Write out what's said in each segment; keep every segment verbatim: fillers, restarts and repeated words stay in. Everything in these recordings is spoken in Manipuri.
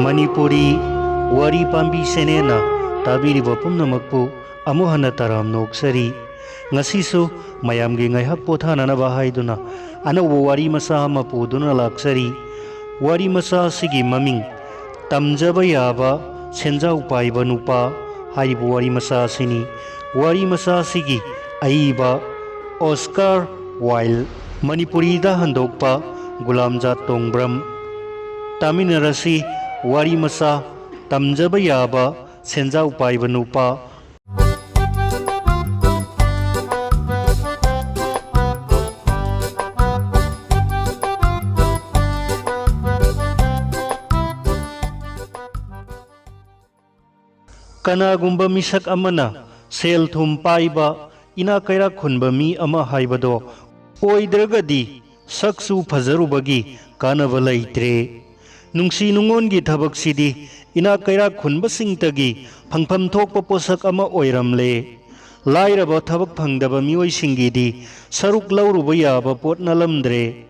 ꯃꯅꯤꯄꯨꯔꯤ ꯋꯥꯔꯤ ꯄꯥꯝꯕꯤ ꯆꯦꯅꯦꯜꯅ ꯇꯥꯕꯤꯔꯤꯕ ꯄꯨꯝꯅꯃꯛꯄꯨ ꯑꯃꯨꯛ ꯍꯟꯅ ꯇꯔꯥꯝꯅ ꯑꯣꯛꯆꯔꯤ꯫ ꯉꯁꯤꯁꯨ ꯃꯌꯥꯝꯒꯤ ꯉꯥꯏꯍꯥꯛ ꯄꯣꯊꯥꯅꯅꯕ ꯍꯥꯏꯗꯨꯅ ꯑꯅꯧꯕ ꯋꯥꯔꯤ ꯃꯆꯥ ꯑꯃ ꯄꯨꯗꯨꯅ ꯂꯥꯛꯆꯔꯤ꯫ ꯋꯥꯔꯤ ꯃꯆꯥ ꯑꯁꯤꯒꯤ ꯃꯃꯤꯡ ꯇꯝꯖꯕ ꯌꯥꯕ ꯁꯦꯟꯖꯥꯎ ꯄꯥꯏꯕ ꯅꯨꯄꯥ ꯍꯥꯏꯔꯤꯕ ꯋꯥꯔꯤ ꯃꯆꯥ ꯑꯁꯤꯅꯤ꯫ ꯋꯥꯔꯤ ꯃꯆꯥ ꯑꯁꯤꯒꯤ ꯑꯏꯕ ꯑꯣꯁꯀꯥꯔ ꯋꯥꯏꯜ, ꯃꯅꯤꯄꯨꯔꯤꯗ ꯍꯟꯗꯣꯛꯄ ꯒꯨꯂꯥꯝꯖꯥꯠ ꯇꯣꯡꯕ꯭ꯔꯝ꯫ ꯇꯥꯃꯤꯟꯅꯔꯁꯤ ꯋꯥꯔꯤ ꯃꯆꯥ ꯇꯝꯖꯕ ꯌꯥꯕ ꯁꯦꯟꯖꯥꯎ ꯄꯥꯏꯕ ꯅꯨꯄꯥ꯫ ꯀꯅꯥꯒꯨꯝꯕ ꯃꯤꯁꯛ ꯑꯃꯅ ꯁꯦꯜ ꯊꯨꯝ ꯄꯥꯏꯕ, ꯏꯅꯥꯛ ꯀꯩꯔꯥꯛ ꯈꯨꯟꯕ ꯃꯤ ꯑꯃ ꯍꯥꯏꯕꯗꯣ ꯑꯣꯏꯗ꯭ꯔꯒꯗꯤ ꯁꯛꯁꯨ ꯐꯖꯔꯨꯕꯒꯤ ꯀꯥꯟꯅꯕ ꯂꯩꯇ꯭ꯔꯦ꯫ ꯅꯨꯡꯁꯤ ꯅꯨꯡꯉꯣꯟꯒꯤ ꯊꯕꯛꯁꯤꯗꯤ ꯏꯅꯥꯛ ꯀꯩꯔꯥꯛ ꯈꯨꯟꯕꯁꯤꯡꯇꯒꯤ ꯐꯪꯐꯝ ꯊꯣꯛꯄ ꯄꯣꯠꯁꯛ ꯑꯃ ꯑꯣꯏꯔꯝꯂꯦ꯫ ꯂꯥꯏꯔꯕ ꯊꯕꯛ ꯐꯪꯗꯕ ꯃꯤꯑꯣꯏꯁꯤꯡꯒꯤꯗꯤ ꯁꯔꯨꯛ ꯂꯧꯔꯨꯕ ꯌꯥꯕ ꯄꯣꯠ ꯅꯠꯂꯝꯗ꯭ꯔꯦ꯫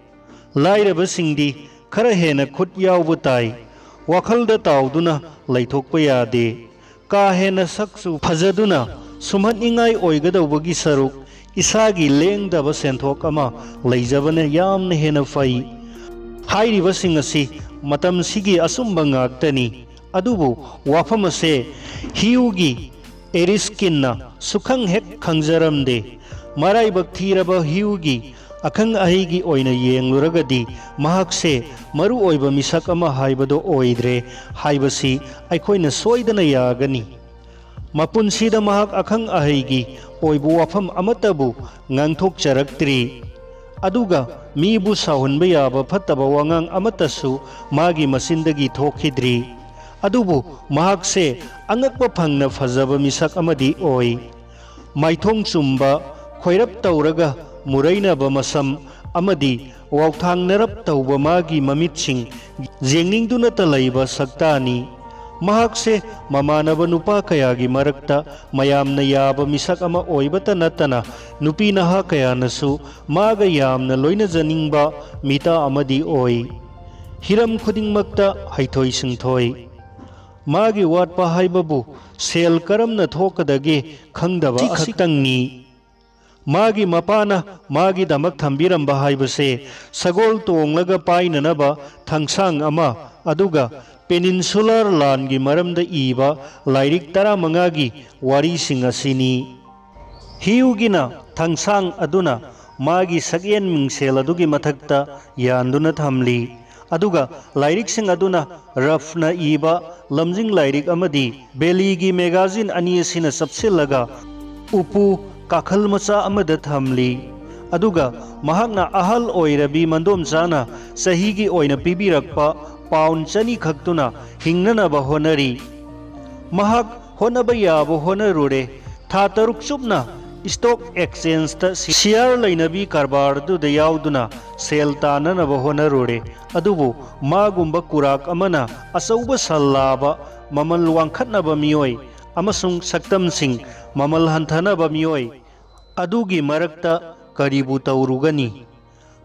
ꯂꯥꯏꯔꯕꯁꯤꯡꯗꯤ ꯈꯔ ꯍꯦꯟꯅ ꯈꯨꯠ ꯌꯥꯎꯕ ꯇꯥꯏ꯫ ꯋꯥꯈꯜꯗ ꯇꯥꯎꯗꯨꯅ ꯂꯩꯊꯣꯛꯄ ꯌꯥꯗꯦ꯫ ꯀꯥ ꯍꯦꯟꯅ ꯁꯛꯁꯨ ꯐꯖꯗꯨꯅ ꯁꯨꯝꯍꯠꯅꯤꯡꯉꯥꯏ ꯑꯣꯏꯒꯗꯧꯕꯒꯤ ꯁꯔꯨꯛ ꯏꯁꯥꯒꯤ ꯂꯦꯡꯗꯕ ꯁꯦꯟꯊꯣꯛ ꯑꯃ ꯂꯩꯖꯕꯅ ꯌꯥꯝꯅ ꯍꯦꯟꯅ ꯐꯩ꯫ ꯍꯥꯏꯔꯤꯕꯁꯤꯡ ꯑꯁꯤ ꯃꯇꯝꯁꯤꯒꯤ ꯑꯆꯨꯝꯕ ꯉꯥꯛꯇꯅꯤ꯫ ꯑꯗꯨꯕꯨ ꯋꯥꯐꯝ ꯑꯁꯦ ꯍ꯭ꯌꯨꯒꯤ ꯑꯦꯔꯤꯁꯀꯤꯟꯅ ꯁꯨꯈꯪ ꯍꯦꯛ ꯈꯪꯖꯔꯝꯗꯦ꯫ ꯃꯔꯥꯏꯕꯛ ꯊꯤꯔꯕ ꯍ꯭ꯌꯨꯒꯤ ꯑꯈꯪ ꯑꯍꯩꯒꯤ ꯑꯣꯏꯅ ꯌꯦꯡꯂꯨꯔꯒꯗꯤ ꯃꯍꯥꯛꯁꯦ ꯃꯔꯨ ꯑꯣꯏꯕ ꯃꯤꯁꯛ ꯑꯃ ꯍꯥꯏꯕꯗꯣ ꯑꯣꯏꯗ꯭ꯔꯦ ꯍꯥꯏꯕꯁꯤ ꯑꯩꯈꯣꯏꯅ ꯁꯣꯏꯗꯅ ꯌꯥꯒꯅꯤ꯫ ꯃꯄꯨꯟꯁꯤꯗ ꯃꯍꯥꯛ ꯑꯈꯪ ꯑꯍꯩꯒꯤ ꯑꯣꯏꯕ ꯋꯥꯐꯝ ꯑꯃꯠꯇꯕꯨ ꯉꯥꯡꯊꯣꯛꯆꯔꯛꯇ꯭ꯔꯤ꯫ ꯑꯗꯨꯒ ꯃꯤꯕꯨ ꯁꯥꯎꯍꯟꯕ ꯌꯥꯕ ꯐꯠꯇꯕ ꯋꯥꯉꯥꯡ ꯑꯃꯠꯇꯁꯨ ꯃꯥꯒꯤ ꯃꯆꯤꯟꯗꯒꯤ ꯊꯣꯛꯈꯤꯗ꯭ꯔꯤ꯫ ꯑꯗꯨꯕꯨ ꯃꯍꯥꯛꯁꯦ ꯑꯉꯛꯄ ꯐꯪꯅ ꯐꯖꯕ ꯃꯤꯁꯛ ꯑꯃꯗꯤ ꯑꯣꯏ꯫ ꯃꯥꯏꯊꯣꯡ ꯆꯨꯝꯕ, ꯈꯣꯏꯔꯞ ꯇꯧꯔꯒ ꯃꯨꯔꯩꯅꯕ ꯃꯁꯝ ꯑꯃꯗꯤ ꯋꯥꯎꯊꯥꯡꯅꯔꯞ ꯇꯧꯕ ꯃꯥꯒꯤ ꯃꯃꯤꯠꯁꯤꯡ ꯌꯦꯡꯅꯤꯡꯗꯨꯅꯇ ꯂꯩꯕ ꯁꯛꯇꯥꯅꯤ꯫ ꯃꯍꯥꯛꯁꯦ ꯃꯃꯥꯟꯅꯕ ꯅꯨꯄꯥ ꯀꯌꯥꯒꯤ ꯃꯔꯛꯇ ꯃꯌꯥꯝꯅ ꯌꯥꯕ ꯃꯤꯁꯛ ꯑꯃ ꯑꯣꯏꯕꯇ ꯅꯠꯇꯅ ꯅꯨꯄꯤ ꯅꯍꯥ ꯀꯌꯥꯅꯁꯨ ꯃꯥꯒ ꯌꯥꯝꯅ ꯂꯣꯏꯅꯖꯅꯤꯡꯕ ꯃꯤꯇꯥ ꯑꯃꯗꯤ ꯑꯣꯏ꯫ ꯍꯤꯔꯝ ꯈꯨꯗꯤꯡꯃꯛꯇ ꯍꯩꯊꯣꯏ ꯁꯤꯡꯊꯣꯏ꯫ ꯃꯥꯒꯤ ꯋꯥꯠꯄ ꯍꯥꯏꯕꯕꯨ ꯁꯦꯜ ꯀꯔꯝꯅ ꯊꯣꯛꯀꯗꯒꯦ ꯈꯪꯗꯕ ꯑꯁꯤꯈꯛꯇꯪꯅꯤ꯫ ꯃꯥꯒꯤ ꯃꯄꯥꯅ ꯃꯥꯒꯤꯗꯃꯛ ꯊꯝꯕꯤꯔꯝꯕ ꯍꯥꯏꯕꯁꯦ ꯁꯒꯣꯜ ꯇꯣꯡꯂꯒ ꯄꯥꯏꯅꯅꯕ ꯊꯥꯡꯁꯥꯡ ꯑꯃ, ꯑꯗꯨꯒ ꯄꯦꯅꯤꯟꯁꯨꯂꯥꯔ ꯂꯥꯟꯒꯤ ꯃꯔꯝꯗ ꯏꯕ ꯂꯥꯏꯔꯤꯛ ꯇꯔꯥꯃꯉꯥꯒꯤ ꯋꯥꯔꯤꯁꯤꯡ ꯑꯁꯤꯅꯤ꯫ ꯍ꯭ꯌꯨꯒꯤꯅ ꯊꯥꯡꯁꯥꯡ ꯑꯗꯨꯅ ꯃꯥꯒꯤ ꯁꯛꯌꯦꯟ ꯃꯤꯡꯁꯦꯜ ꯑꯗꯨꯒꯤ ꯃꯊꯛꯇ ꯌꯥꯟꯗꯨꯅ ꯊꯝꯂꯤ, ꯑꯗꯨꯒ ꯂꯥꯏꯔꯤꯛꯁꯤꯡ ꯑꯗꯨꯅ ꯔꯐꯅ ꯏꯕ ꯂꯝꯖꯤꯡ ꯂꯥꯏꯔꯤꯛ ꯑꯃꯗꯤ ꯕꯦꯂꯤꯒꯤ ꯃꯦꯒꯥꯖꯤꯟ ꯑꯅꯤ ꯑꯁꯤꯅ ꯆꯞꯁꯤꯜꯂꯒ ꯎꯄꯨ ꯀꯥꯈꯜ ꯃꯆꯥ ꯑꯃꯗ ꯊꯝꯂꯤ꯫ ꯑꯗꯨꯒ ꯃꯍꯥꯛꯅ ꯑꯍꯜ ꯑꯣꯏꯔꯕꯤ ꯃꯟꯗꯣꯝꯆꯥꯅ ꯆꯍꯤꯒꯤ ꯑꯣꯏꯅ ꯄꯤꯕꯤꯔꯛꯄ ꯄꯥꯎꯟ ꯆꯅꯤ ꯈꯛꯇꯨꯅ ꯍꯤꯡꯅꯅꯕ ꯍꯣꯠꯅꯔꯤ꯫ ꯃꯍꯥꯛ ꯍꯣꯠꯅꯕ ꯌꯥꯕ ꯍꯣꯠꯅꯔꯨꯔꯦ꯫ ꯊꯥ ꯇꯔꯨꯛ ꯆꯨꯞꯅ ꯁ꯭ꯇꯣꯛ ꯑꯦꯛꯁꯆꯦꯟꯖꯇ ꯁꯤꯌꯥꯔ ꯂꯩꯅꯕꯤ ꯀꯔꯕꯥꯔꯗꯨꯗ ꯌꯥꯎꯗꯨꯅ ꯁꯦꯜ ꯇꯥꯟꯅꯅꯕ ꯍꯣꯠꯅꯔꯨꯔꯦ꯫ ꯑꯗꯨꯕꯨ ꯃꯥꯒꯨꯝꯕ ꯀꯨꯔꯥꯛ ꯑꯃꯅ ꯑꯆꯧꯕ ꯁꯜ ꯂꯥꯕ, ꯃꯃꯜ ꯋꯥꯡꯈꯠꯅꯕ ꯃꯤꯑꯣꯏ ꯑꯃꯁꯨꯡ ꯁꯛꯇꯝꯁꯤꯡ ꯃꯃꯜ ꯍꯟꯊꯅꯕ ꯃꯤꯑꯣꯏ ꯑꯗꯨꯒꯤ ꯃꯔꯛꯇ ꯀꯔꯤꯕꯨ ꯇꯧꯔꯨꯒꯅꯤ?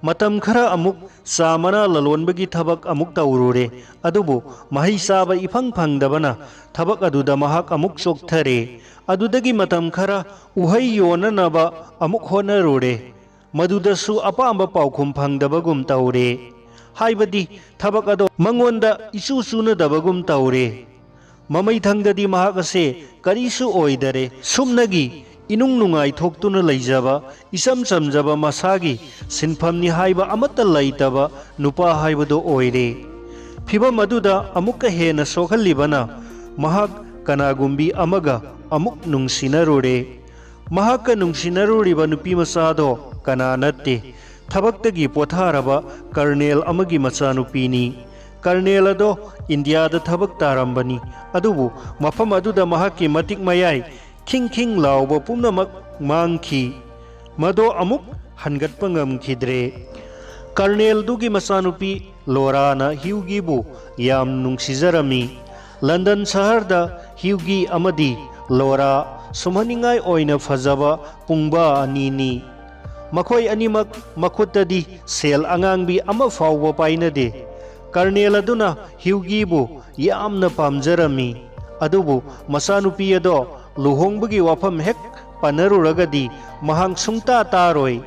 ꯃꯇꯝ ꯈꯔ ꯑꯃꯨꯛ ꯆꯥ ꯃꯅꯥ ꯂꯂꯣꯟꯕꯒꯤ ꯊꯕꯛ ꯑꯃꯨꯛ ꯇꯧꯔꯨꯔꯦ, ꯑꯗꯨꯕꯨ ꯃꯍꯩ ꯆꯥꯕ ꯏꯐꯪ ꯐꯪꯗꯕꯅ ꯊꯕꯛ ꯑꯗꯨꯗ ꯃꯍꯥꯛ ꯑꯃꯨꯛ ꯆꯣꯛꯊꯔꯦ꯫ ꯑꯗꯨꯗꯒꯤ ꯃꯇꯝ ꯈꯔ ꯎꯍꯩ ꯌꯣꯟꯅꯅꯕ ꯑꯃꯨꯛ ꯍꯣꯠꯅꯔꯨꯔꯦ, ꯃꯗꯨꯗꯁꯨ ꯑꯄꯥꯝꯕ ꯄꯥꯎꯈꯨꯝ ꯐꯪꯗꯕꯒꯨꯝ ꯇꯧꯔꯦ꯫ ꯍꯥꯏꯕꯗꯤ ꯊꯕꯛ ꯑꯗꯣ ꯃꯉꯣꯟꯗ ꯏꯆꯨ ꯆꯨꯅꯗꯕꯒꯨꯝ ꯇꯧꯔꯦ꯫ ꯃꯃꯩꯊꯪꯗꯗꯤ ꯃꯍꯥꯛ ꯑꯁꯦ ꯀꯔꯤꯁꯨ ꯑꯣꯏꯗꯔꯦ꯫ ꯁꯨꯞꯅꯒꯤ ꯏꯅꯨꯡ ꯅꯨꯡꯉꯥꯏ ꯊꯣꯛꯇꯨꯅ ꯂꯩꯖꯕ, ꯏꯆꯝ ꯆꯝꯖꯕ ꯃꯁꯥꯒꯤ ꯁꯤꯟꯐꯝꯅꯤ ꯍꯥꯏꯕ ꯑꯃꯠꯇ ꯂꯩꯇꯕ ꯅꯨꯄꯥ ꯍꯥꯏꯕꯗꯨ ꯑꯣꯏꯔꯦ꯫ ꯐꯤꯚꯝ ꯑꯗꯨꯗ ꯑꯃꯨꯛꯀ ꯍꯦꯟꯅ ꯁꯣꯛꯍꯜꯂꯤꯕꯅ ꯃꯍꯥꯛ ꯀꯅꯥꯒꯨꯝꯕꯤ ꯑꯃꯒ ꯑꯃꯨꯛ ꯅꯨꯡꯁꯤꯅꯔꯨꯔꯦ꯫ ꯃꯍꯥꯛꯀ ꯅꯨꯡꯁꯤꯅꯔꯨꯔꯤꯕ ꯅꯨꯄꯤ ꯃꯆꯥꯗꯣ ꯀꯅꯥ ꯅꯠꯇꯦ, ꯊꯕꯛꯇꯒꯤ ꯄꯣꯊꯥꯔꯕ ꯀꯔꯅꯦꯜ ꯑꯃꯒꯤ ꯃꯆꯥꯅꯨꯄꯤꯅꯤ꯫ ꯀꯔꯅꯦꯜ ꯑꯗꯣ ꯏꯟꯗꯤꯌꯥꯗ ꯊꯕꯛ ꯇꯥꯔꯝꯕꯅꯤ, ꯑꯗꯨꯕꯨ ꯃꯐꯝ ꯑꯗꯨꯗ ꯃꯍꯥꯛꯀꯤ ꯃꯇꯤꯛ ꯃꯌꯥꯏ ꯈꯤꯡ ꯈꯤꯡ ꯂꯥꯎꯕ ꯄꯨꯝꯅꯃꯛ ꯃꯥꯡꯈꯤ꯫ ꯃꯗꯣ ꯑꯃꯨꯛ ꯍꯟꯒꯠꯄ ꯉꯝꯈꯤꯗ꯭ꯔꯦ꯫ ꯀꯔꯅꯦꯜꯗꯨꯒꯤ ꯃꯆꯥꯅꯨꯄꯤ ꯂꯣꯔꯥꯅ ꯍ꯭ꯌꯨꯒꯤꯕꯨ ꯌꯥꯝ ꯅꯨꯡꯁꯤꯖꯔꯝꯃꯤ꯫ ꯂꯟꯗꯟ ꯁꯍꯔꯗ ꯍ꯭ꯌꯨꯒꯤ ꯑꯃꯗꯤ ꯂꯣꯔꯥ ꯁꯨꯝꯍꯠꯅꯤꯡꯉꯥꯏ ꯑꯣꯏꯅ ꯐꯖꯕ ꯄꯨꯡꯕꯥ ꯑꯅꯤꯅꯤ꯫ ꯃꯈꯣꯏ ꯑꯅꯤꯃꯛ ꯃꯈꯨꯠꯇꯗꯤ ꯁꯦꯜ ꯑꯉꯥꯡꯕꯤ ꯑꯃ ꯐꯥꯎꯕ ꯄꯥꯏꯅꯗꯦ꯫ ꯀꯔꯅꯦꯜ ꯑꯗꯨꯅ ꯍ꯭ꯌꯨꯒꯤꯕꯨ ꯌꯥꯝꯅ ꯄꯥꯝꯖꯔꯝꯃꯤ, ꯑꯗꯨꯕꯨ ꯃꯆꯥꯅꯨꯄꯤ ꯑꯗꯣ ꯂꯨꯍꯣꯡꯕꯒꯤ ꯋꯥꯐꯝ ꯍꯦꯛ ꯄꯟꯅꯔꯨꯔꯒꯗꯤ ꯃꯍꯥꯛ ꯁꯨꯡꯇꯥ ꯇꯥꯔꯣꯏ꯫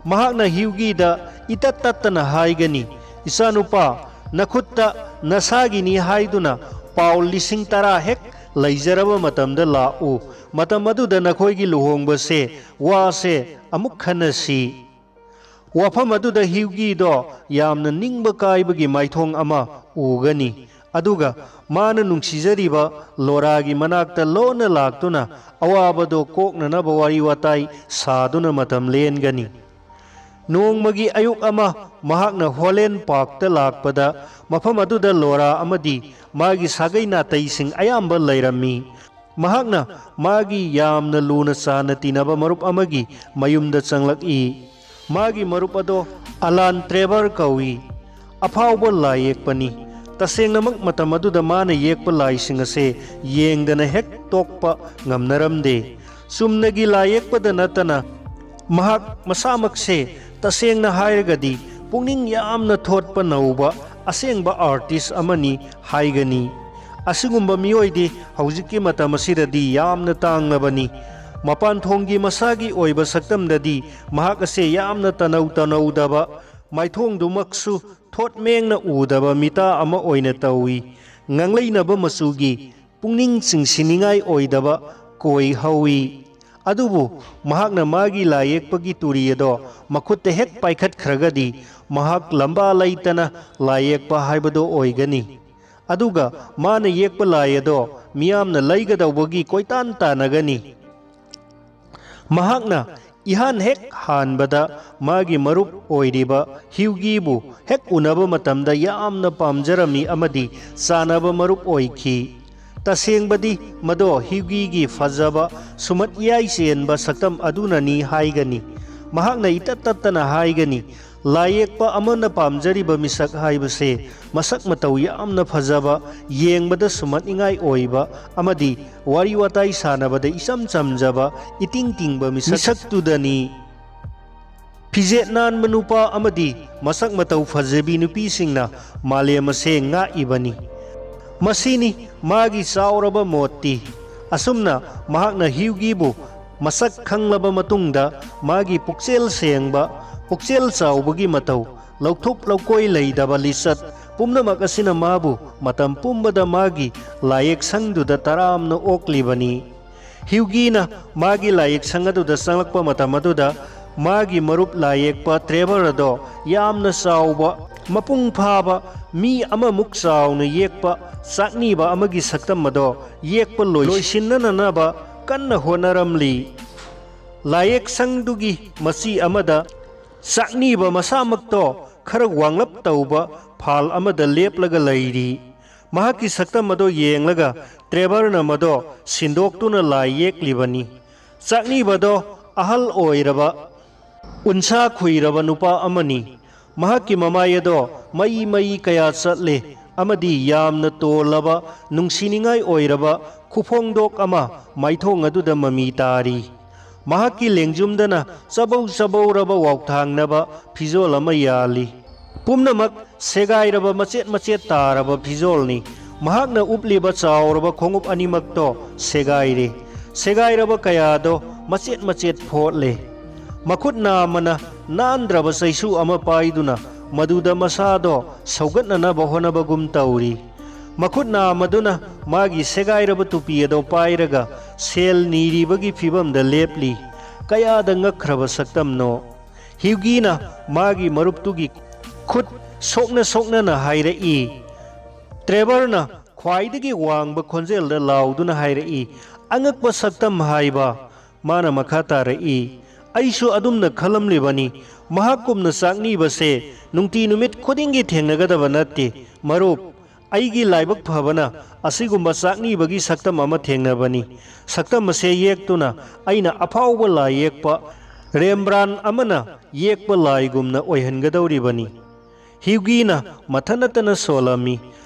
ꯃꯍꯥꯛꯅ ꯍ꯭ꯌꯨꯒꯤꯗ ꯏꯇꯠ ꯇꯠꯇꯅ ꯍꯥꯏꯒꯅꯤ, "ꯏꯆꯥꯅꯨꯄꯥ, ꯅꯈꯨꯠꯇ ꯅꯁꯥꯒꯤꯅꯤ ꯍꯥꯏꯗꯨꯅ ꯄꯥꯎꯜ ꯂꯤꯁꯤꯡ ꯇꯔꯥ ꯍꯦꯛ ꯂꯩꯖꯔꯕ ꯃꯇꯝꯗ ꯂꯥꯛꯎ꯫ ꯃꯇꯝ ꯑꯗꯨꯗ ꯅꯈꯣꯏꯒꯤ ꯂꯨꯍꯣꯡꯕꯁꯦ, ꯋꯥꯁꯦ ꯑꯃꯨꯛ ꯈꯟꯅꯁꯤ"꯫ ꯋꯥꯐꯝ ꯑꯗꯨꯗ ꯍ꯭ꯌꯨꯒꯤꯗꯣ ꯌꯥꯝꯅ ꯅꯤꯡꯕ ꯀꯥꯏꯕꯒꯤ ꯃꯥꯏꯊꯣꯡ ꯑꯃ ꯎꯒꯅꯤ꯫ ꯑꯗꯨꯒ ꯃꯥꯅ ꯅꯨꯡꯁꯤꯖꯔꯤꯕ ꯂꯣꯔꯥꯒꯤ ꯃꯅꯥꯛꯇ ꯂꯣꯟꯅ ꯂꯥꯛꯇꯨꯅ ꯑꯋꯥꯕꯗꯣ ꯀꯣꯛꯅꯅꯕ ꯋꯥꯔꯤ ꯋꯥꯇꯥꯏ ꯁꯥꯗꯨꯅ ꯃꯇꯝ ꯂꯦꯟꯒꯅꯤ꯫ ꯅꯣꯡꯃꯒꯤ ꯑꯌꯨꯛ ꯑꯃ ꯃꯍꯥꯛꯅ ꯍꯣꯂꯦꯟ ꯄꯥꯔꯛꯇ ꯂꯥꯛꯄꯗ, ꯃꯐꯝ ꯑꯗꯨꯗ ꯂꯣꯔꯥ ꯑꯃꯗꯤ ꯃꯥꯒꯤ ꯁꯥꯒꯩ ꯅꯥꯇꯩꯁꯤꯡ ꯑꯌꯥꯝꯕ ꯂꯩꯔꯝꯃꯤ꯫ ꯃꯍꯥꯛꯅ ꯃꯥꯒꯤ ꯌꯥꯝꯅ ꯂꯨꯅ ꯆꯥꯟꯅ ꯇꯤꯟꯅꯕ ꯃꯔꯨꯞ ꯑꯃꯒꯤ ꯃꯌꯨꯝꯗ ꯆꯪꯂꯛꯏ꯫ ꯃꯥꯒꯤ ꯃꯔꯨꯞ ꯑꯗꯣ ꯑꯂꯥꯟ ꯇ꯭ꯔꯦꯚꯔ ꯀꯧꯏ꯫ ꯑꯐꯥꯎꯕ ꯂꯥꯏ ꯌꯦꯛꯄꯅꯤ꯫ ꯇꯁꯦꯡꯅꯃꯛ ꯃꯇꯝ ꯑꯗꯨꯗ ꯃꯥꯅ ꯌꯦꯛꯄ ꯂꯥꯏꯁꯤꯡ ꯑꯁꯦ ꯌꯦꯡꯗꯅ ꯍꯦꯛ ꯇꯣꯛꯄ ꯉꯝꯅꯔꯝꯗꯦ꯫ ꯆꯨꯝꯅꯒꯤ ꯂꯥꯏ ꯌꯦꯛꯄꯗ ꯅꯠꯇꯅ ꯃꯍꯥꯛ ꯃꯁꯥꯃꯛꯁꯦ, ꯇꯁꯦꯡꯅ ꯍꯥꯏꯔꯒꯗꯤ, ꯄꯨꯛꯅꯤꯡ ꯌꯥꯝꯅ ꯊꯣꯠꯄ ꯅꯧꯕ ꯑꯁꯦꯡꯕ ꯑꯥꯔꯇꯤꯁ ꯑꯃꯅꯤ ꯍꯥꯏꯒꯅꯤ꯫ ꯑꯁꯤꯒꯨꯝꯕ ꯃꯤꯑꯣꯏꯗꯤ ꯍꯧꯖꯤꯛꯀꯤ ꯃꯇꯝ ꯑꯁꯤꯗꯗꯤ ꯌꯥꯝꯅ ꯇꯥꯡꯂꯕꯅꯤ꯫ ꯃꯄꯥꯟ ꯊꯣꯡꯒꯤ ꯃꯁꯥꯒꯤ ꯑꯣꯏꯕ ꯁꯛꯇꯝꯗꯗꯤ ꯃꯍꯥꯛ ꯑꯁꯦ ꯌꯥꯝꯅ ꯇꯅꯧ ꯇꯅꯧꯗꯕ, ꯃꯥꯏꯊꯣꯡꯗꯨꯃꯛꯁꯨ ꯊꯣꯠꯃꯦꯡꯅ ꯎꯗꯕ ꯃꯤꯇꯥ ꯑꯃ ꯑꯣꯏꯅ ꯇꯧꯏ꯫ ꯉꯥꯡꯂꯩꯅꯕ ꯃꯆꯨꯒꯤ, ꯄꯨꯛꯅꯤꯡ ꯆꯤꯡꯁꯤꯟꯅꯤꯡꯉꯥꯏ ꯑꯣꯏꯗꯕ ꯀꯣꯏ ꯍꯧꯏ꯫ ꯑꯗꯨꯕꯨ ꯃꯍꯥꯛꯅ ꯃꯥꯒꯤ ꯂꯥꯏ ꯌꯦꯛꯄꯒꯤ ꯇꯨꯔꯤ ꯑꯗꯣ ꯃꯈꯨꯠꯇ ꯍꯦꯛ ꯄꯥꯏꯈꯠꯈ꯭ꯔꯒꯗꯤ, ꯃꯍꯥꯛ ꯂꯝꯕꯥ ꯂꯩꯇꯅ ꯂꯥꯏ ꯌꯦꯛꯄ ꯍꯥꯏꯕꯗꯣ ꯑꯣꯏꯒꯅꯤ꯫ ꯑꯗꯨꯒ ꯃꯥꯅ ꯌꯦꯛꯄ ꯂꯥꯏ ꯑꯗꯣ ꯃꯤꯌꯥꯝꯅ ꯂꯩꯒꯗꯧꯕꯒꯤ ꯀꯣꯏꯇꯥꯟ ꯇꯥꯟꯅꯒꯅꯤ꯫ ꯃꯍꯥꯛꯅ ꯏꯍꯥꯟ ꯍꯦꯛ ꯍꯥꯟꯕꯗ ꯃꯥꯒꯤ ꯃꯔꯨꯞ ꯑꯣꯏꯔꯤꯕ ꯍ꯭ꯌꯨꯒꯤꯕꯨ ꯍꯦꯛ ꯎꯅꯕ ꯃꯇꯝꯗ ꯌꯥꯝꯅ ꯄꯥꯝꯖꯔꯝꯃꯤ ꯑꯃꯗꯤ ꯆꯥꯅꯕ ꯃꯔꯨꯞ ꯑꯣꯏꯈꯤ꯫ ꯇꯁꯦꯡꯕꯗꯤ ꯃꯗꯣ ꯍ꯭ꯌꯨꯒꯤꯒꯤ ꯐꯖꯕ, ꯁꯨꯃꯠ ꯏꯌꯥꯏ ꯆꯦꯟꯕ ꯁꯛꯇꯝ ꯑꯗꯨꯅꯅꯤ ꯍꯥꯏꯒꯅꯤ꯫ ꯃꯍꯥꯛꯅ ꯏꯇꯠ ꯇꯠꯇꯅ ꯍꯥꯏꯒꯅꯤ, "ꯂꯥꯏ ꯌꯦꯛꯄ ꯑꯃꯅ ꯄꯥꯝꯖꯔꯤꯕ ꯃꯤꯁꯛ ꯍꯥꯏꯕꯁꯦ ꯃꯁꯛ ꯃꯇꯧ ꯌꯥꯝꯅ ꯐꯖꯕ, ꯌꯦꯡꯕꯗ ꯁꯨꯝꯍꯠꯅꯤꯡꯉꯥꯏ ꯑꯣꯏꯕ ꯑꯃꯗꯤ ꯋꯥꯔꯤ ꯋꯥꯇꯥꯏ ꯁꯥꯟꯅꯕꯗ ꯏꯆꯝ ꯆꯝꯖꯕ, ꯏꯇꯤꯡ ꯇꯤꯡꯕ ꯃꯤꯁꯛ-, ꯃꯤꯁꯛꯇꯨꯗꯅꯤ"꯫ ꯐꯤꯖꯦꯠ ꯅꯥꯟꯕ ꯅꯨꯄꯥ ꯑꯃꯗꯤ ꯃꯁꯛ ꯃꯇꯧ ꯐꯖꯕꯤ ꯅꯨꯄꯤꯁꯤꯡꯅ ꯃꯥꯂꯦꯝ ꯑꯁꯦ ꯉꯥꯛꯏꯕꯅꯤ꯫ ꯃꯁꯤꯅꯤ ꯃꯥꯒꯤ ꯆꯥꯎꯔꯕ ꯃꯣꯠꯇꯤ꯫ ꯑꯁꯨꯝꯅ ꯃꯍꯥꯛꯅ ꯍ꯭ꯌꯨꯒꯤꯕꯨ ꯃꯁꯛ ꯈꯪꯂꯕ ꯃꯇꯨꯡꯗ, ꯃꯥꯒꯤ ꯄꯨꯛꯆꯦꯜ ꯁꯦꯡꯕ, ꯄꯨꯛꯆꯦꯜ ꯆꯥꯎꯕꯒꯤ ꯃꯇꯧ, ꯂꯧꯊꯣꯛ ꯂꯧꯀꯣꯏ ꯂꯩꯗꯕ ꯂꯤꯆꯠ, ꯄꯨꯝꯅꯃꯛ ꯑꯁꯤꯅ ꯃꯥꯕꯨ ꯃꯇꯝ ꯄꯨꯝꯕꯗ ꯃꯥꯒꯤ ꯂꯥꯏꯌꯦꯛꯁꯪꯗꯨꯗ ꯇꯔꯥꯝꯅ ꯑꯣꯛꯂꯤꯕꯅꯤ꯫ ꯍ꯭ꯌꯨꯒꯤꯅ ꯃꯥꯒꯤ ꯂꯥꯏꯌꯦꯛꯁꯪ ꯑꯗꯨꯗ ꯆꯪꯂꯛꯄ ꯃꯇꯝ ꯑꯗꯨꯗ, ꯃꯥꯒꯤ ꯃꯔꯨꯞ ꯂꯥꯏꯌꯦꯛꯄ ꯇ꯭ꯔꯦꯚꯔ ꯑꯗꯣ ꯌꯥꯝꯅ ꯆꯥꯎꯕ, ꯃꯄꯨꯡ ꯐꯥꯕ, ꯃꯤ ꯑꯃꯃꯨꯛ ꯆꯥꯎꯅ ꯌꯦꯛꯄ ꯆꯥꯛꯅꯤꯕ ꯑꯃꯒꯤ ꯁꯛꯇꯝ ꯑꯗꯣ ꯌꯦꯛꯄ ꯂꯣꯏꯁꯤꯟꯅꯅꯕ ꯀꯟꯅ ꯍꯣꯠꯅꯔꯝꯂꯤ꯫ ꯂꯥꯏꯌꯦꯛꯁꯪꯗꯨꯒꯤ ꯃꯆꯤ ꯑꯃꯗ ꯆꯥꯛꯅꯤꯕ ꯃꯁꯥꯃꯛꯇꯣ ꯈꯔ ꯋꯥꯡꯂꯞ ꯇꯧꯕ ꯐꯥꯜ ꯑꯃꯗ ꯂꯦꯞꯂꯒ ꯂꯩꯔꯤ꯫ ꯃꯍꯥꯛꯀꯤ ꯁꯛꯇꯝ ꯑꯗꯣ ꯌꯦꯡꯂꯒ ꯇ꯭ꯔꯦꯚꯔꯅ ꯃꯗꯣ ꯁꯤꯟꯗꯣꯛꯇꯨꯅ ꯂꯥꯏ ꯌꯦꯛꯂꯤꯕꯅꯤ꯫ ꯆꯥꯛꯅꯤꯕꯗꯣ ꯑꯍꯜ ꯑꯣꯏꯔꯕ, ꯎꯟꯁꯥ ꯈꯨꯏꯔꯕ ꯅꯨꯄꯥ ꯑꯃꯅꯤ꯫ ꯃꯍꯥꯛꯀꯤ ꯃꯃꯥꯏ ꯑꯗꯣ ꯃꯩ ꯃꯩ ꯀꯌꯥ ꯆꯠꯂꯦ ꯑꯃꯗꯤ ꯌꯥꯝꯅ ꯇꯣꯜꯂꯕ, ꯅꯨꯡꯁꯤꯅꯤꯡꯉꯥꯏ ꯑꯣꯏꯔꯕ ꯈꯨꯐꯣꯡꯗꯣꯛ ꯑꯃ ꯃꯥꯏꯊꯣꯡ ꯑꯗꯨꯗ ꯃꯃꯤ ꯇꯥꯔꯤ꯫ ꯃꯍꯥꯛꯀꯤ ꯂꯦꯡꯖꯨꯝꯗꯅ ꯆꯕꯧ ꯆꯕꯧꯔꯕ ꯋꯥꯎꯊꯥꯡꯅꯕ ꯐꯤꯖꯣꯜ ꯑꯃ ꯌꯥꯜꯂꯤ꯫ ꯄꯨꯝꯅꯃꯛ ꯁꯦꯒꯥꯏꯔꯕ, ꯃꯆꯦꯠ ꯃꯆꯦꯠ ꯇꯥꯔꯕ ꯐꯤꯖꯣꯜꯅꯤ꯫ ꯃꯍꯥꯛꯅ ꯎꯞꯂꯤꯕ ꯆꯥꯎꯔꯕ ꯈꯣꯡꯎꯞ ꯑꯅꯤꯃꯛꯇꯣ ꯁꯦꯒꯥꯏꯔꯦ꯫ ꯁꯦꯒꯥꯏꯔꯕ ꯀꯌꯥꯗꯣ ꯃꯆꯦꯠ ꯃꯆꯦꯠ ꯐꯣꯠꯂꯦ꯫ ꯃꯈꯨꯠ ꯅꯥꯝꯃꯅ ꯅꯥꯟꯗ꯭ꯔꯕ ꯆꯩꯁꯨ ꯑꯃ ꯄꯥꯏꯗꯨꯅ ꯃꯗꯨꯗ ꯃꯁꯥꯗꯣ ꯁꯧꯒꯠꯅꯅꯕ ꯍꯣꯠꯅꯕꯒꯨꯝ ꯇꯧꯔꯤ꯫ ꯃꯈꯨꯠ ꯅꯥꯝꯃꯗꯨꯅ ꯃꯥꯒꯤ ꯁꯦꯒꯥꯏꯔꯕ ꯇꯨꯄꯤ ꯑꯗꯣ ꯄꯥꯏꯔꯒ ꯁꯦꯜ ꯅꯤꯔꯤꯕꯒꯤ ꯐꯤꯚꯝꯗ ꯂꯦꯞꯂꯤ꯫ ꯀꯌꯥꯗ ꯉꯛꯈ꯭ꯔꯕ ꯁꯛꯇꯝꯅꯣ! ꯍ꯭ꯌꯨꯒꯤꯅ ꯃꯥꯒꯤ ꯃꯔꯨꯞꯇꯨꯒꯤ ꯈꯨꯠ ꯁꯣꯛꯅ ꯁꯣꯛꯅꯅ ꯍꯥꯏꯔꯛꯏ꯫ ꯇ꯭ꯔꯦꯚꯔꯅ ꯈ꯭ꯋꯥꯏꯗꯒꯤ ꯋꯥꯡꯕ ꯈꯣꯟꯖꯦꯜꯗ ꯂꯥꯎꯗꯨꯅ ꯍꯥꯏꯔꯛꯏ, "ꯑꯉꯛꯄ ꯁꯛꯇꯝ ꯍꯥꯏꯕ!" ꯃꯥꯅ ꯃꯈꯥ ꯇꯥꯔꯛꯏ, "ꯑꯩꯁꯨ ꯑꯗꯨꯝꯅ ꯈꯜꯂꯝꯂꯤꯕꯅꯤ꯫ ꯃꯍꯥꯛꯀꯨꯝꯅ ꯆꯥꯛꯅꯤꯕꯁꯦ ꯅꯨꯡꯇꯤ ꯅꯨꯃꯤꯠ ꯈꯨꯗꯤꯡꯒꯤ ꯊꯦꯡꯅꯒꯗꯕ ꯅꯠꯇꯦ, ꯃꯔꯨꯞ꯫ ꯑꯩꯒꯤ ꯂꯥꯏꯕꯛ ꯐꯕꯅ ꯑꯁꯤꯒꯨꯝꯕ ꯆꯥꯛꯅꯤꯕꯒꯤ ꯁꯛꯇꯝ ꯑꯃ ꯊꯦꯡꯅꯕꯅꯤ꯫ ꯁꯛꯇꯝ ꯑꯁꯦ ꯌꯦꯛꯇꯨꯅ ꯑꯩꯅ ꯑꯐꯥꯎꯕ ꯂꯥꯏ ꯌꯦꯛꯄ ꯔꯦꯝꯕ꯭ꯔꯥꯟ ꯑꯃꯅ ꯌꯦꯛꯄ ꯂꯥꯏꯒꯨꯝꯅ ꯑꯣꯏꯍꯟꯒꯗꯧꯔꯤꯕꯅꯤ꯫" ꯍ꯭ꯌꯨꯒꯤꯅ ꯃꯊꯟ ꯅꯠꯇꯅ ꯁꯣꯜꯂꯝꯃꯤ꯫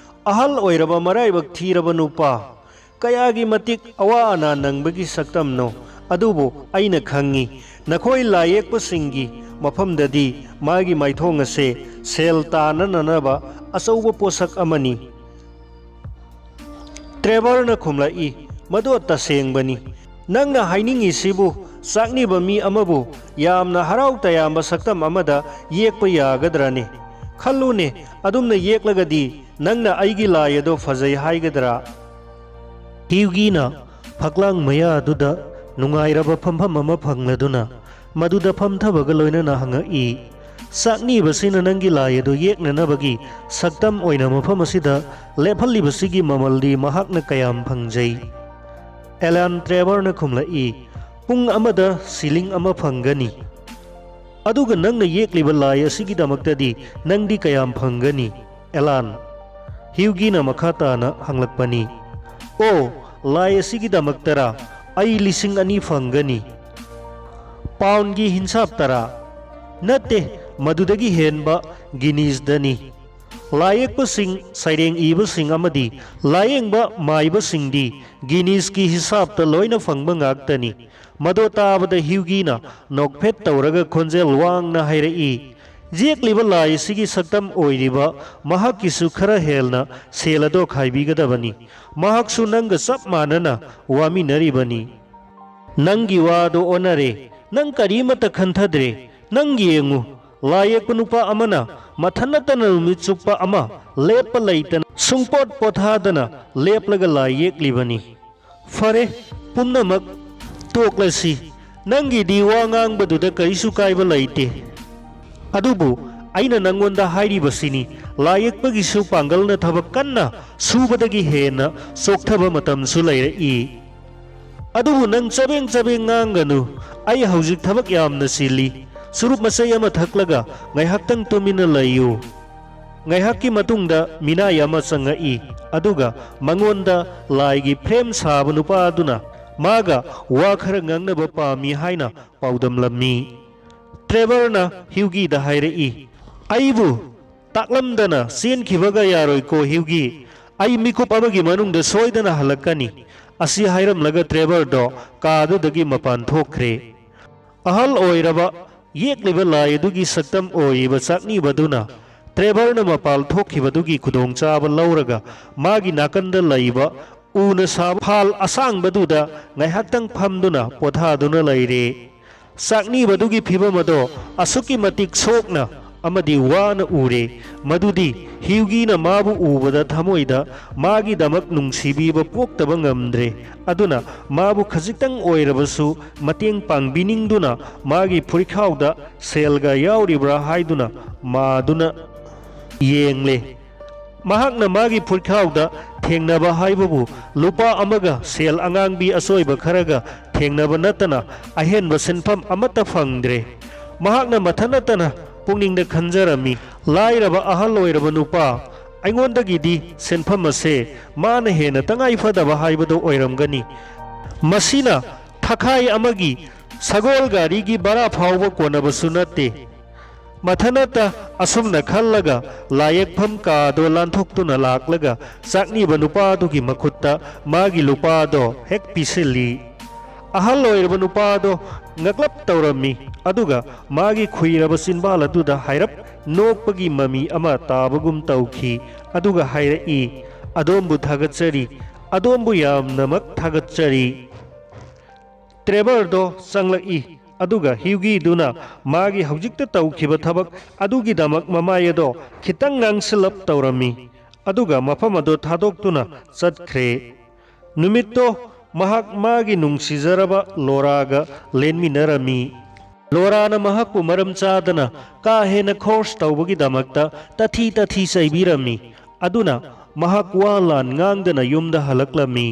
"ꯑꯍꯜ ꯑꯣꯏꯔꯕ, ꯃꯔꯥꯏꯕꯛ ꯊꯤꯔꯕ ꯅꯨꯄꯥ! ꯀꯌꯥꯒꯤ ꯃꯇꯤꯛ ꯑꯋꯥ ꯑꯅꯥ ꯅꯪꯕꯒꯤ ꯁꯛꯇꯝꯅꯣ! ꯑꯗꯨꯕꯨ ꯑꯩꯅ ꯈꯪꯏ, ꯅꯈꯣꯏ ꯂꯥꯏꯌꯦꯛꯄꯁꯤꯡꯒꯤ ꯃꯐꯝꯗꯗꯤ ꯃꯥꯒꯤ ꯃꯥꯏꯊꯣꯡ ꯑꯁꯦ ꯁꯦꯜ ꯇꯥꯅꯅꯅꯕ ꯑꯆꯧꯕ ꯄꯣꯠꯁꯛ ꯑꯃꯅꯤ꯫ ꯇ꯭ꯔꯦꯚꯔꯅ ꯈꯨꯝꯂꯛꯏ, "ꯃꯗꯨ ꯇꯁꯦꯡꯕꯅꯤ꯫ ꯅꯪꯅ ꯍꯥꯏꯅꯤꯡꯉꯤꯁꯤꯕꯨ ꯆꯥꯛꯅꯤꯕ ꯃꯤ ꯑꯃꯕꯨ ꯌꯥꯝꯅ ꯍꯔꯥꯎ ꯇꯌꯥꯝꯕ ꯁꯛꯇꯝ ꯑꯃꯗ ꯌꯦꯛꯄ ꯌꯥꯒꯗ꯭ꯔꯅꯦ? ꯈꯜꯂꯨꯅꯦ, ꯑꯗꯨꯝꯅ ꯌꯦꯛꯂꯒꯗꯤ ꯅꯪꯅ ꯑꯩꯒꯤ ꯂꯥꯏ ꯑꯗꯣ ꯐꯖꯩ ꯍꯥꯏꯒꯗ꯭ꯔꯥ?" ꯍ꯭ꯌꯨꯒꯤꯅ ꯐꯛꯂꯥꯡ ꯃꯌꯥꯗꯨꯗ ꯅꯨꯡꯉꯥꯏꯔꯕ ꯐꯝꯐꯝ ꯑꯃ ꯐꯪꯂꯗꯨꯅ ꯃꯗꯨꯗ ꯐꯝꯊꯕꯒ ꯂꯣꯏꯅꯅ ꯍꯪꯉꯛꯏ, "ꯆꯥꯛꯅꯤꯕꯁꯤꯅ ꯅꯪꯒꯤ ꯂꯥꯏ ꯑꯗꯨ ꯌꯦꯛꯅꯅꯕꯒꯤ ꯁꯛꯇꯝ ꯑꯣꯏꯅ ꯃꯐꯝ ꯑꯁꯤꯗ ꯂꯦꯞꯍꯜꯂꯤꯕꯁꯤꯒꯤ ꯃꯃꯜꯗꯤ ꯃꯍꯥꯛꯅ ꯀꯌꯥꯝ ꯐꯪꯖꯩ?" ꯑꯦꯂꯥꯟ ꯇ꯭ꯔꯦꯚꯔꯅ ꯈꯨꯝꯂꯛꯏ, "ꯄꯨꯡ ꯑꯃꯗ ꯁꯤꯂꯤꯡ ꯑꯃ ꯐꯪꯒꯅꯤ꯫ ꯑꯗꯨꯒ ꯅꯪꯅ ꯌꯦꯛꯂꯤꯕ ꯂꯥꯏ ꯑꯁꯤꯒꯤꯗꯃꯛꯇꯗꯤ ꯅꯪꯗꯤ ꯀꯌꯥꯝ ꯐꯪꯒꯅꯤ, ꯑꯦꯂꯥꯟ?" ꯍ꯭ꯌꯨꯒꯤꯅ ꯃꯈꯥ ꯇꯥꯅ ꯍꯪꯂꯛꯄꯅꯤ, "ꯑꯣ, ꯂꯥꯏ ꯑꯁꯤꯒꯤꯗꯃꯛꯇꯔꯥ? ꯑꯩ ꯂꯤꯁꯤꯡ ꯑꯅꯤ ꯐꯪꯒꯅꯤ꯫" "ꯄꯥꯎꯟꯒꯤ ꯍꯤꯟꯁꯥꯞꯇꯔꯥ?" "ꯅꯠꯇꯦ, ꯃꯗꯨꯗꯒꯤ ꯍꯦꯟꯕ ꯒꯤꯅꯤꯁꯗꯅꯤ꯫ ꯂꯥꯏꯌꯦꯛꯄꯁꯤꯡ, ꯁꯩꯔꯦꯡ ꯏꯕꯁꯤꯡ ꯑꯃꯗꯤ ꯂꯥꯌꯦꯡꯕ ꯃꯥꯏꯕꯁꯤꯡꯗꯤ ꯒꯤꯅꯤꯁꯀꯤ ꯍꯤꯁꯥꯞꯇ ꯂꯣꯏꯅ ꯐꯪꯕ ꯉꯥꯛꯇꯅꯤ꯫" ꯃꯗꯨ ꯇꯥꯕꯗ ꯍ꯭ꯌꯨꯒꯤꯅ ꯅꯣꯛꯐꯦꯠ ꯇꯧꯔꯒ ꯈꯣꯟꯖꯦꯜ ꯋꯥꯡꯅ ꯍꯥꯏꯔꯛꯏ, "ꯌꯦꯛꯂꯤꯕ ꯂꯥꯏ ꯑꯁꯤꯒꯤ ꯁꯛꯇꯝ ꯑꯣꯏꯔꯤꯕ ꯃꯍꯥꯛꯀꯤꯁꯨ ꯈꯔ ꯍꯦꯟꯅ ꯁꯦꯜ ꯑꯗꯣ ꯈꯥꯏꯕꯤꯒꯗꯕꯅꯤ꯫ ꯃꯍꯥꯛꯁꯨ ꯅꯪꯒ ꯆꯞ ꯃꯥꯟꯅꯅ ꯋꯥꯃꯤꯟꯅꯔꯤꯕꯅꯤ꯫ ꯅꯪꯒꯤ ꯋꯥꯗꯣ ꯑꯣꯟꯅꯔꯦ꯫ ꯅꯪ ꯀꯔꯤꯃꯠꯇ ꯈꯟꯊꯗ꯭ꯔꯦ꯫ ꯅꯪ ꯌꯦꯡꯉꯨ, ꯂꯥꯏ ꯌꯦꯛꯄ ꯅꯨꯄꯥ ꯑꯃꯅ ꯃꯊꯟ ꯅꯠꯇꯅ ꯅꯨꯃꯤꯠ ꯆꯨꯞꯄ ꯑꯃ ꯂꯦꯞꯄ ꯂꯩꯇꯅ ꯁꯨꯡꯄꯣꯠ ꯄꯣꯊꯥꯗꯅ ꯂꯦꯞꯂꯒ ꯂꯥꯏ ꯌꯦꯛꯂꯤꯕꯅꯤ꯫" "ꯐꯔꯦ, ꯄꯨꯝꯅꯃꯛ ꯇꯣꯛꯂꯁꯤ꯫ ꯅꯪꯒꯤꯗꯤ ꯋꯥ ꯉꯥꯡꯕꯗꯨꯗ ꯀꯔꯤꯁꯨ ꯀꯥꯏꯕ ꯂꯩꯇꯦ꯫ ꯑꯗꯨꯕꯨ ꯑꯩꯅ ꯅꯪꯉꯣꯟꯗ ꯍꯥꯏꯔꯤꯕꯁꯤꯅꯤ, ꯂꯥꯏ ꯌꯦꯛꯄꯒꯤꯁꯨ ꯄꯥꯡꯒꯜꯅ ꯊꯕꯛ ꯀꯟꯅ ꯁꯨꯕꯗꯒꯤ ꯍꯦꯟꯅ ꯆꯣꯛꯊꯕ ꯃꯇꯝꯁꯨ ꯂꯩꯔꯛꯏ꯫ ꯑꯗꯨꯕꯨ ꯅꯪ ꯆꯕꯦꯡ ꯆꯕꯦꯡ ꯉꯥꯡꯒꯅꯨ꯫ ꯑꯩ ꯍꯧꯖꯤꯛ ꯊꯕꯛ ꯌꯥꯝꯅ ꯆꯤꯜꯂꯤ꯫ ꯆꯨꯔꯨꯞ ꯃꯆꯩ ꯑꯃ ꯊꯛꯂꯒ ꯉꯥꯏꯍꯥꯛꯇꯪ ꯇꯨꯃꯤꯟꯅ ꯂꯩꯌꯨ꯫" ꯉꯥꯏꯍꯥꯛꯀꯤ ꯃꯇꯨꯡꯗ ꯃꯤꯅꯥꯏ ꯑꯃ ꯆꯪꯉꯛꯏ, ꯑꯗꯨꯒ ꯃꯉꯣꯟꯗ ꯂꯥꯏꯒꯤ ꯐ꯭ꯔꯦꯝ ꯁꯥꯕ ꯅꯨꯄꯥ ꯑꯗꯨꯅ ꯃꯥꯒ ꯋꯥ ꯈꯔ ꯉꯥꯡꯅꯕ ꯄꯥꯝꯃꯤ ꯍꯥꯏꯅ ꯄꯥꯎꯗꯝꯂꯝꯃꯤ꯫ ꯇ꯭ꯔꯦꯚꯔꯅ ꯍ꯭ꯌꯨꯒꯤꯗ ꯍꯥꯏꯔꯛꯏ, "ꯑꯩꯕꯨ ꯇꯥꯛꯂꯝꯗꯅ ꯆꯦꯟꯈꯤꯕꯒ ꯌꯥꯔꯣꯏꯀꯣ, ꯍ꯭ꯌꯨꯒꯤ꯫ ꯑꯩ ꯃꯤꯀꯨꯞ ꯑꯃꯒꯤ ꯃꯅꯨꯡꯗ ꯁꯣꯏꯗꯅ ꯍꯜꯂꯛꯀꯅꯤ꯫ ꯑꯁꯤ ꯍꯥꯏꯔꯝꯂꯒ ꯇ꯭ꯔꯦꯚꯔꯗꯣ ꯀꯥꯗꯨꯗꯒꯤ ꯃꯄꯥꯟ ꯊꯣꯛꯈ꯭ꯔꯦ꯫ ꯑꯍꯜ ꯑꯣꯏꯔꯕ ꯌꯦꯛꯂꯤꯕ ꯂꯥꯏ ꯑꯗꯨꯒꯤ ꯁꯛꯇꯝ ꯑꯣꯏꯔꯤꯕ ꯆꯥꯛꯅꯤꯕꯗꯨꯅ ꯇ꯭ꯔꯦꯚꯔꯅ ꯃꯄꯥꯟ ꯊꯣꯛꯈꯤꯕꯗꯨꯒꯤ ꯈꯨꯗꯣꯡꯆꯥꯕ ꯂꯧꯔꯒ ꯃꯥꯒꯤ ꯅꯥꯀꯟꯗ ꯂꯩꯕ ꯎꯅ ꯁꯥꯕ ꯐꯥꯜ ꯑꯁꯥꯡꯕꯗꯨꯗ ꯉꯥꯏꯍꯥꯛꯇꯪ ꯐꯝꯗꯨꯅ ꯄꯣꯊꯥꯗꯨꯅ ꯂꯩꯔꯦ꯫ ꯆꯥꯛꯅꯤꯕꯗꯨꯒꯤ ꯐꯤꯚꯝ ꯑꯗꯣ ꯑꯁꯨꯛꯀꯤ ꯃꯇꯤꯛ ꯁꯣꯛꯅ ꯑꯃꯗꯤ ꯋꯥꯅ ꯎꯔꯦ, ꯃꯗꯨꯗꯤ ꯍ꯭ꯌꯨꯒꯤꯅ ꯃꯥꯕꯨ ꯎꯕꯗ ꯊꯃꯣꯏꯗ ꯃꯥꯒꯤꯗꯃꯛ ꯅꯨꯡꯁꯤꯕꯤꯕ ꯄꯣꯛꯇꯕ ꯉꯝꯗ꯭ꯔꯦ꯫ ꯑꯗꯨꯅ ꯃꯥꯕꯨ ꯈꯖꯤꯛꯇꯪ ꯑꯣꯏꯔꯕꯁꯨ ꯃꯇꯦꯡ ꯄꯥꯡꯕꯤꯅꯤꯡꯗꯨꯅ ꯃꯥꯒꯤ ꯐꯨꯔꯤꯈꯥꯎꯗ ꯁꯦꯜꯒ ꯌꯥꯎꯔꯤꯕ꯭ꯔꯥ ꯍꯥꯏꯗꯨꯅ ꯃꯥꯗꯨꯅ ꯌꯦꯡꯂꯦ꯫ ꯃꯍꯥꯛꯅ ꯃꯥꯒꯤ ꯐꯨꯔꯤꯈꯥꯎꯗ ꯊꯦꯡꯅꯕ ꯍꯥꯏꯕꯕꯨ ꯂꯨꯄꯥ ꯑꯃꯒ ꯁꯦꯜ ꯑꯉꯥꯡꯕꯤ ꯑꯆꯣꯏꯕ ꯈꯔꯒ ꯊꯦꯡꯅꯕ ꯅꯠꯇꯅ ꯑꯍꯦꯟꯕ ꯁꯦꯟꯐꯝ ꯑꯃꯠꯇ ꯐꯪꯗ꯭ꯔꯦ꯫ ꯃꯍꯥꯛꯅ ꯃꯊꯟ ꯅꯠꯇꯅ ꯄꯨꯛꯅꯤꯡꯗ ꯈꯟꯖꯔꯝꯃꯤ, "ꯂꯥꯏꯔꯕ ꯑꯍꯜ ꯑꯣꯏꯔꯕ ꯅꯨꯄꯥ, ꯑꯩꯉꯣꯟꯗꯒꯤꯗꯤ ꯁꯦꯟꯐꯝ ꯑꯁꯦ ꯃꯥꯅ ꯍꯦꯟꯅ ꯇꯉꯥꯏ ꯐꯗꯕ ꯍꯥꯏꯕꯗꯨ ꯑꯣꯏꯔꯝꯒꯅꯤ꯫ ꯃꯁꯤꯅ ꯊꯈꯥꯏ ꯑꯃꯒꯤ ꯁꯒꯣꯜ ꯒꯥꯔꯤꯒꯤ ꯚꯔꯥ ꯐꯥꯎꯕ ꯀꯣꯟꯅꯕꯁꯨ ꯅꯠꯇꯦ꯫" ꯃꯊꯟꯅꯇ ꯑꯁꯨꯝꯅ ꯈꯜꯂꯒ ꯂꯥꯏꯌꯦꯛꯐꯝ ꯀꯥꯗꯣ ꯂꯥꯟꯊꯣꯛꯇꯨꯅ ꯂꯥꯛꯂꯒ ꯆꯥꯛꯅꯤꯕ ꯅꯨꯄꯥꯗꯨꯒꯤ ꯃꯈꯨꯠꯇ ꯃꯥꯒꯤ ꯂꯨꯄꯥꯗꯣ ꯍꯦꯛ ꯄꯤꯁꯤꯜꯂꯤ꯫ ꯑꯍꯜ ꯑꯣꯏꯔꯕ ꯅꯨꯄꯥꯗꯣ ꯉꯛꯂꯞ ꯇꯧꯔꯝꯃꯤ, ꯑꯗꯨꯒ ꯃꯥꯒꯤ ꯈꯨꯏꯔꯕ ꯆꯤꯟꯕꯥꯜ ꯑꯗꯨꯗ ꯍꯥꯏꯔꯞ ꯅꯣꯛꯄꯒꯤ ꯃꯃꯤ ꯑꯃ ꯇꯥꯕꯒꯨꯝ ꯇꯧꯈꯤ꯫ ꯑꯗꯨꯒ ꯍꯥꯏꯔꯛꯏ, "ꯑꯗꯣꯝꯕꯨ ꯊꯥꯒꯠꯆꯔꯤ, ꯑꯗꯣꯝꯕꯨ ꯌꯥꯝꯅꯃꯛ ꯊꯥꯒꯠꯆꯔꯤ꯫" ꯇ꯭ꯔꯦꯚꯔꯗꯣ ꯆꯪꯂꯛꯏ, ꯑꯗꯨꯒ ꯍ꯭ꯌꯨꯒꯤꯗꯨꯅ ꯃꯥꯒꯤ ꯍꯧꯖꯤꯛꯇ ꯇꯧꯈꯤꯕ ꯊꯕꯛ ꯑꯗꯨꯒꯤꯗꯃꯛ ꯃꯃꯥꯏ ꯑꯗꯣ ꯈꯤꯇꯪ ꯉꯥꯡꯁꯤꯜꯂꯞ ꯇꯧꯔꯝꯃꯤ, ꯑꯗꯨꯒ ꯃꯐꯝ ꯑꯗꯨ ꯊꯥꯗꯣꯛꯇꯨꯅ ꯆꯠꯈ꯭ꯔꯦ꯫ ꯅꯨꯃꯤꯠꯇꯣ ꯃꯍꯥꯛ ꯃꯥꯒꯤ ꯅꯨꯡꯁꯤꯖꯔꯕ ꯂꯣꯔꯥꯒ ꯂꯦꯟꯃꯤꯟꯅꯔꯝꯃꯤ꯫ ꯂꯣꯔꯥꯅ ꯃꯍꯥꯛꯄꯨ ꯃꯔꯝ ꯆꯥꯗꯅ ꯀꯥ ꯍꯦꯟꯅ ꯈꯣꯔꯁ ꯇꯧꯕꯒꯤꯗꯃꯛꯇ ꯇꯊꯤ ꯇꯊꯤ ꯆꯩꯕꯤꯔꯝꯃꯤ꯫ ꯑꯗꯨꯅ ꯃꯍꯥꯛ ꯋꯥ ꯂꯥꯟ ꯉꯥꯡꯗꯅ ꯌꯨꯝꯗ ꯍꯜꯂꯛꯂꯝꯃꯤ꯫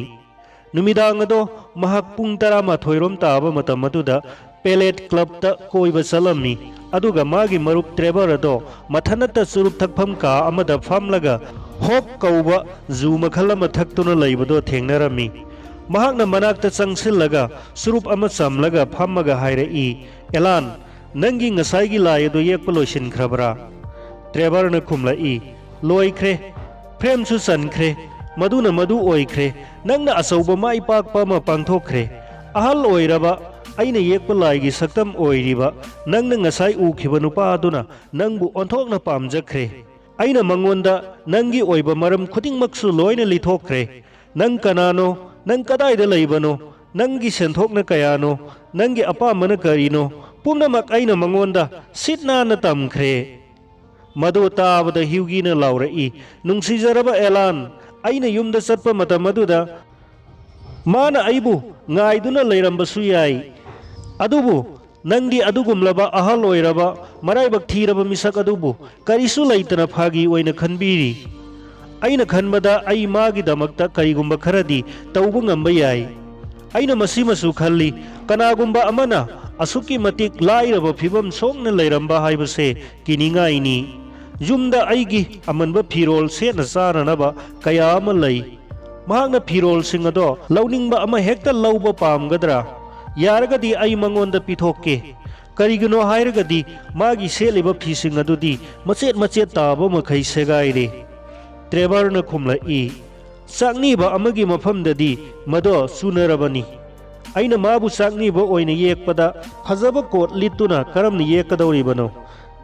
ꯅꯨꯃꯤꯗꯥꯡ ꯑꯗꯣ ꯃꯍꯥꯛ ꯄꯨꯡ ꯇꯔꯥꯃꯥꯊꯣꯏ ꯔꯣꯝ ꯇꯥꯕ ꯃꯇꯝ ꯑꯗꯨꯗ ꯄꯦꯂꯦꯠ ꯀ꯭ꯂꯕꯇ ꯀꯣꯏꯕ ꯆꯠꯂꯝꯃꯤ, ꯑꯗꯨꯒ ꯃꯥꯒꯤ ꯃꯔꯨꯞ ꯇ꯭ꯔꯦꯚꯔ ꯑꯗꯣ ꯃꯊꯟꯅꯇ ꯆꯨꯔꯨꯞ ꯊꯛꯐꯝ ꯀꯥ ꯑꯃꯗ ꯐꯝꯂꯒ ꯍꯣꯞ ꯀꯧꯕ ꯖꯨ ꯃꯈꯜ ꯑꯃ ꯊꯛꯇꯨꯅ ꯂꯩꯕꯗꯣ ꯊꯦꯡꯅꯔꯝꯃꯤ꯫ ꯃꯍꯥꯛꯅ ꯃꯅꯥꯛꯇ ꯆꯪꯁꯤꯜꯂꯒ ꯆꯨꯔꯨꯞ ꯑꯃ ꯆꯝꯂꯒ ꯐꯝꯃꯒ ꯍꯥꯏꯔꯛꯏ, "ꯑꯦꯂꯥꯟ, ꯅꯪꯒꯤ ꯉꯁꯥꯏꯒꯤ ꯂꯥꯏ ꯑꯗꯨ ꯌꯦꯛꯄ ꯂꯣꯏꯁꯤꯟꯈ꯭ꯔꯕ꯭ꯔꯥ?" ꯇ꯭ꯔꯦꯚꯔꯅ ꯈꯨꯝꯂꯛꯏ, "ꯂꯣꯏꯈ꯭ꯔꯦ, ꯐ꯭ꯔꯦꯝꯁꯨ ꯆꯟꯈ꯭ꯔꯦ, ꯃꯗꯨꯅ ꯃꯗꯨ ꯑꯣꯏꯈ꯭ꯔꯦ꯫ ꯅꯪꯅ ꯑꯆꯧꯕ ꯃꯥꯏ ꯄꯥꯛꯄ ꯑꯃ ꯄꯥꯡꯊꯣꯛꯈ꯭ꯔꯦ꯫ ꯑꯍꯜ ꯑꯣꯏꯔꯕ, ꯑꯩꯅ ꯌꯦꯛꯄ ꯂꯥꯏꯒꯤ ꯁꯛꯇꯝ ꯑꯣꯏꯔꯤꯕ ꯅꯪꯅ ꯉꯁꯥꯏ ꯎꯈꯤꯕ ꯅꯨꯄꯥ ꯑꯗꯨꯅ ꯅꯪꯕꯨ ꯑꯣꯟꯊꯣꯛꯅ ꯄꯥꯝꯖꯈ꯭ꯔꯦ꯫ ꯑꯩꯅ ꯃꯉꯣꯟꯗ ꯅꯪꯒꯤ ꯑꯣꯏꯕ ꯃꯔꯝ ꯈꯨꯗꯤꯡꯃꯛꯁꯨ ꯂꯣꯏꯅ ꯂꯤꯊꯣꯛꯈ꯭ꯔꯦ꯫ ꯅꯪ ꯀꯅꯥꯅꯣ? ꯅꯪ ꯀꯗꯥꯏꯗ ꯂꯩꯕꯅꯣ? ꯅꯪꯒꯤ ꯁꯦꯟꯊꯣꯛꯅ ꯀꯌꯥꯅꯣ? ꯅꯪꯒꯤ ꯑꯄꯥꯝꯕꯅ ꯀꯔꯤꯅꯣ? ꯄꯨꯝꯅꯃꯛ ꯑꯩꯅ ꯃꯉꯣꯟꯗ ꯁꯤꯠ ꯅꯥꯟꯅ ꯇꯝꯈ꯭ꯔꯦ꯫ ꯃꯗꯨ ꯇꯥꯕꯗ ꯍ꯭ꯌꯨꯒꯤꯅ ꯂꯥꯎꯔꯛꯏ, "ꯅꯨꯡꯁꯤꯖꯔꯕ ꯑꯦꯂꯥꯟ, ꯑꯩꯅ ꯌꯨꯝꯗ ꯆꯠꯄ ꯃꯇꯝ ꯑꯗꯨꯗ ꯃꯥꯅ ꯑꯩꯕꯨ ꯉꯥꯏꯗꯨꯅ ꯂꯩꯔꯝꯕꯁꯨ ꯌꯥꯏ꯫ ꯑꯗꯨꯕꯨ ꯅꯪꯗꯤ ꯑꯗꯨꯒꯨꯝꯂꯕ ꯑꯍꯜ ꯑꯣꯏꯔꯕ, ꯃꯔꯥꯏꯕꯛ ꯊꯤꯔꯕ ꯃꯤꯁꯛ ꯑꯗꯨꯕꯨ ꯀꯔꯤꯁꯨ ꯂꯩꯇꯅ ꯐꯥꯒꯤ ꯑꯣꯏꯅ ꯈꯟꯕꯤꯔꯤ꯫ ꯑꯩꯅ ꯈꯟꯕꯗ ꯑꯩ ꯃꯥꯒꯤꯗꯃꯛꯇ ꯀꯔꯤꯒꯨꯝꯕ ꯈꯔꯗꯤ ꯇꯧꯕ ꯉꯝꯕ ꯌꯥꯏ꯫ ꯑꯩꯅ ꯃꯁꯤꯃꯁꯨ ꯈꯜꯂꯤ, ꯀꯅꯥꯒꯨꯝꯕ ꯑꯃꯅ ꯑꯁꯨꯛꯀꯤ ꯃꯇꯤꯛ ꯂꯥꯏꯔꯕ ꯐꯤꯕꯝ ꯁꯣꯛꯅ ꯂꯩꯔꯝꯕ ꯍꯥꯏꯕꯁꯦ ꯀꯤꯅꯤꯡꯉꯥꯏꯅꯤ꯫ ꯌꯨꯝꯗ ꯑꯩꯒꯤ ꯑꯃꯟꯕ ꯐꯤꯔꯣꯜ ꯁꯦꯠꯅ ꯆꯥꯅꯅꯕ ꯀꯌꯥ ꯑꯃ ꯂꯩ꯫ ꯃꯍꯥꯛꯅ ꯐꯤꯔꯣꯜꯁꯤꯡ ꯑꯗꯣ ꯂꯧꯅꯤꯡꯕ ꯑꯃ ꯍꯦꯛꯇ ꯂꯧꯕ ꯄꯥꯝꯒꯗ꯭ꯔꯥ? ꯌꯥꯔꯒꯗꯤ ꯑꯩ ꯃꯉꯣꯟꯗ ꯄꯤꯊꯣꯛꯀꯦ꯫ ꯀꯔꯤꯒꯤꯅꯣ ꯍꯥꯏꯔꯒꯗꯤ ꯃꯥꯒꯤ ꯁꯦꯠꯂꯤꯕ ꯐꯤꯁꯤꯡ ꯑꯗꯨꯗꯤ ꯃꯆꯦꯠ ꯃꯆꯦꯠ ꯇꯥꯕ ꯃꯈꯩ ꯁꯦꯒꯥꯏꯔꯦ꯫" ꯇ꯭ꯔꯦꯚꯔꯅ ꯈꯨꯝꯂꯛꯏ, "ꯆꯥꯛꯅꯤꯕ ꯑꯃꯒꯤ ꯃꯐꯝꯗꯗꯤ ꯃꯗꯣ ꯆꯨꯅꯔꯕꯅꯤ꯫ ꯑꯩꯅ ꯃꯥꯕꯨ ꯆꯥꯛꯅꯤꯕ ꯑꯣꯏꯅ ꯌꯦꯛꯄꯗ ꯐꯖꯕ ꯀꯣꯠ ꯂꯤꯠꯇꯨꯅ ꯀꯔꯝꯅ ꯌꯦꯛꯀꯗꯧꯔꯤꯕꯅꯣ?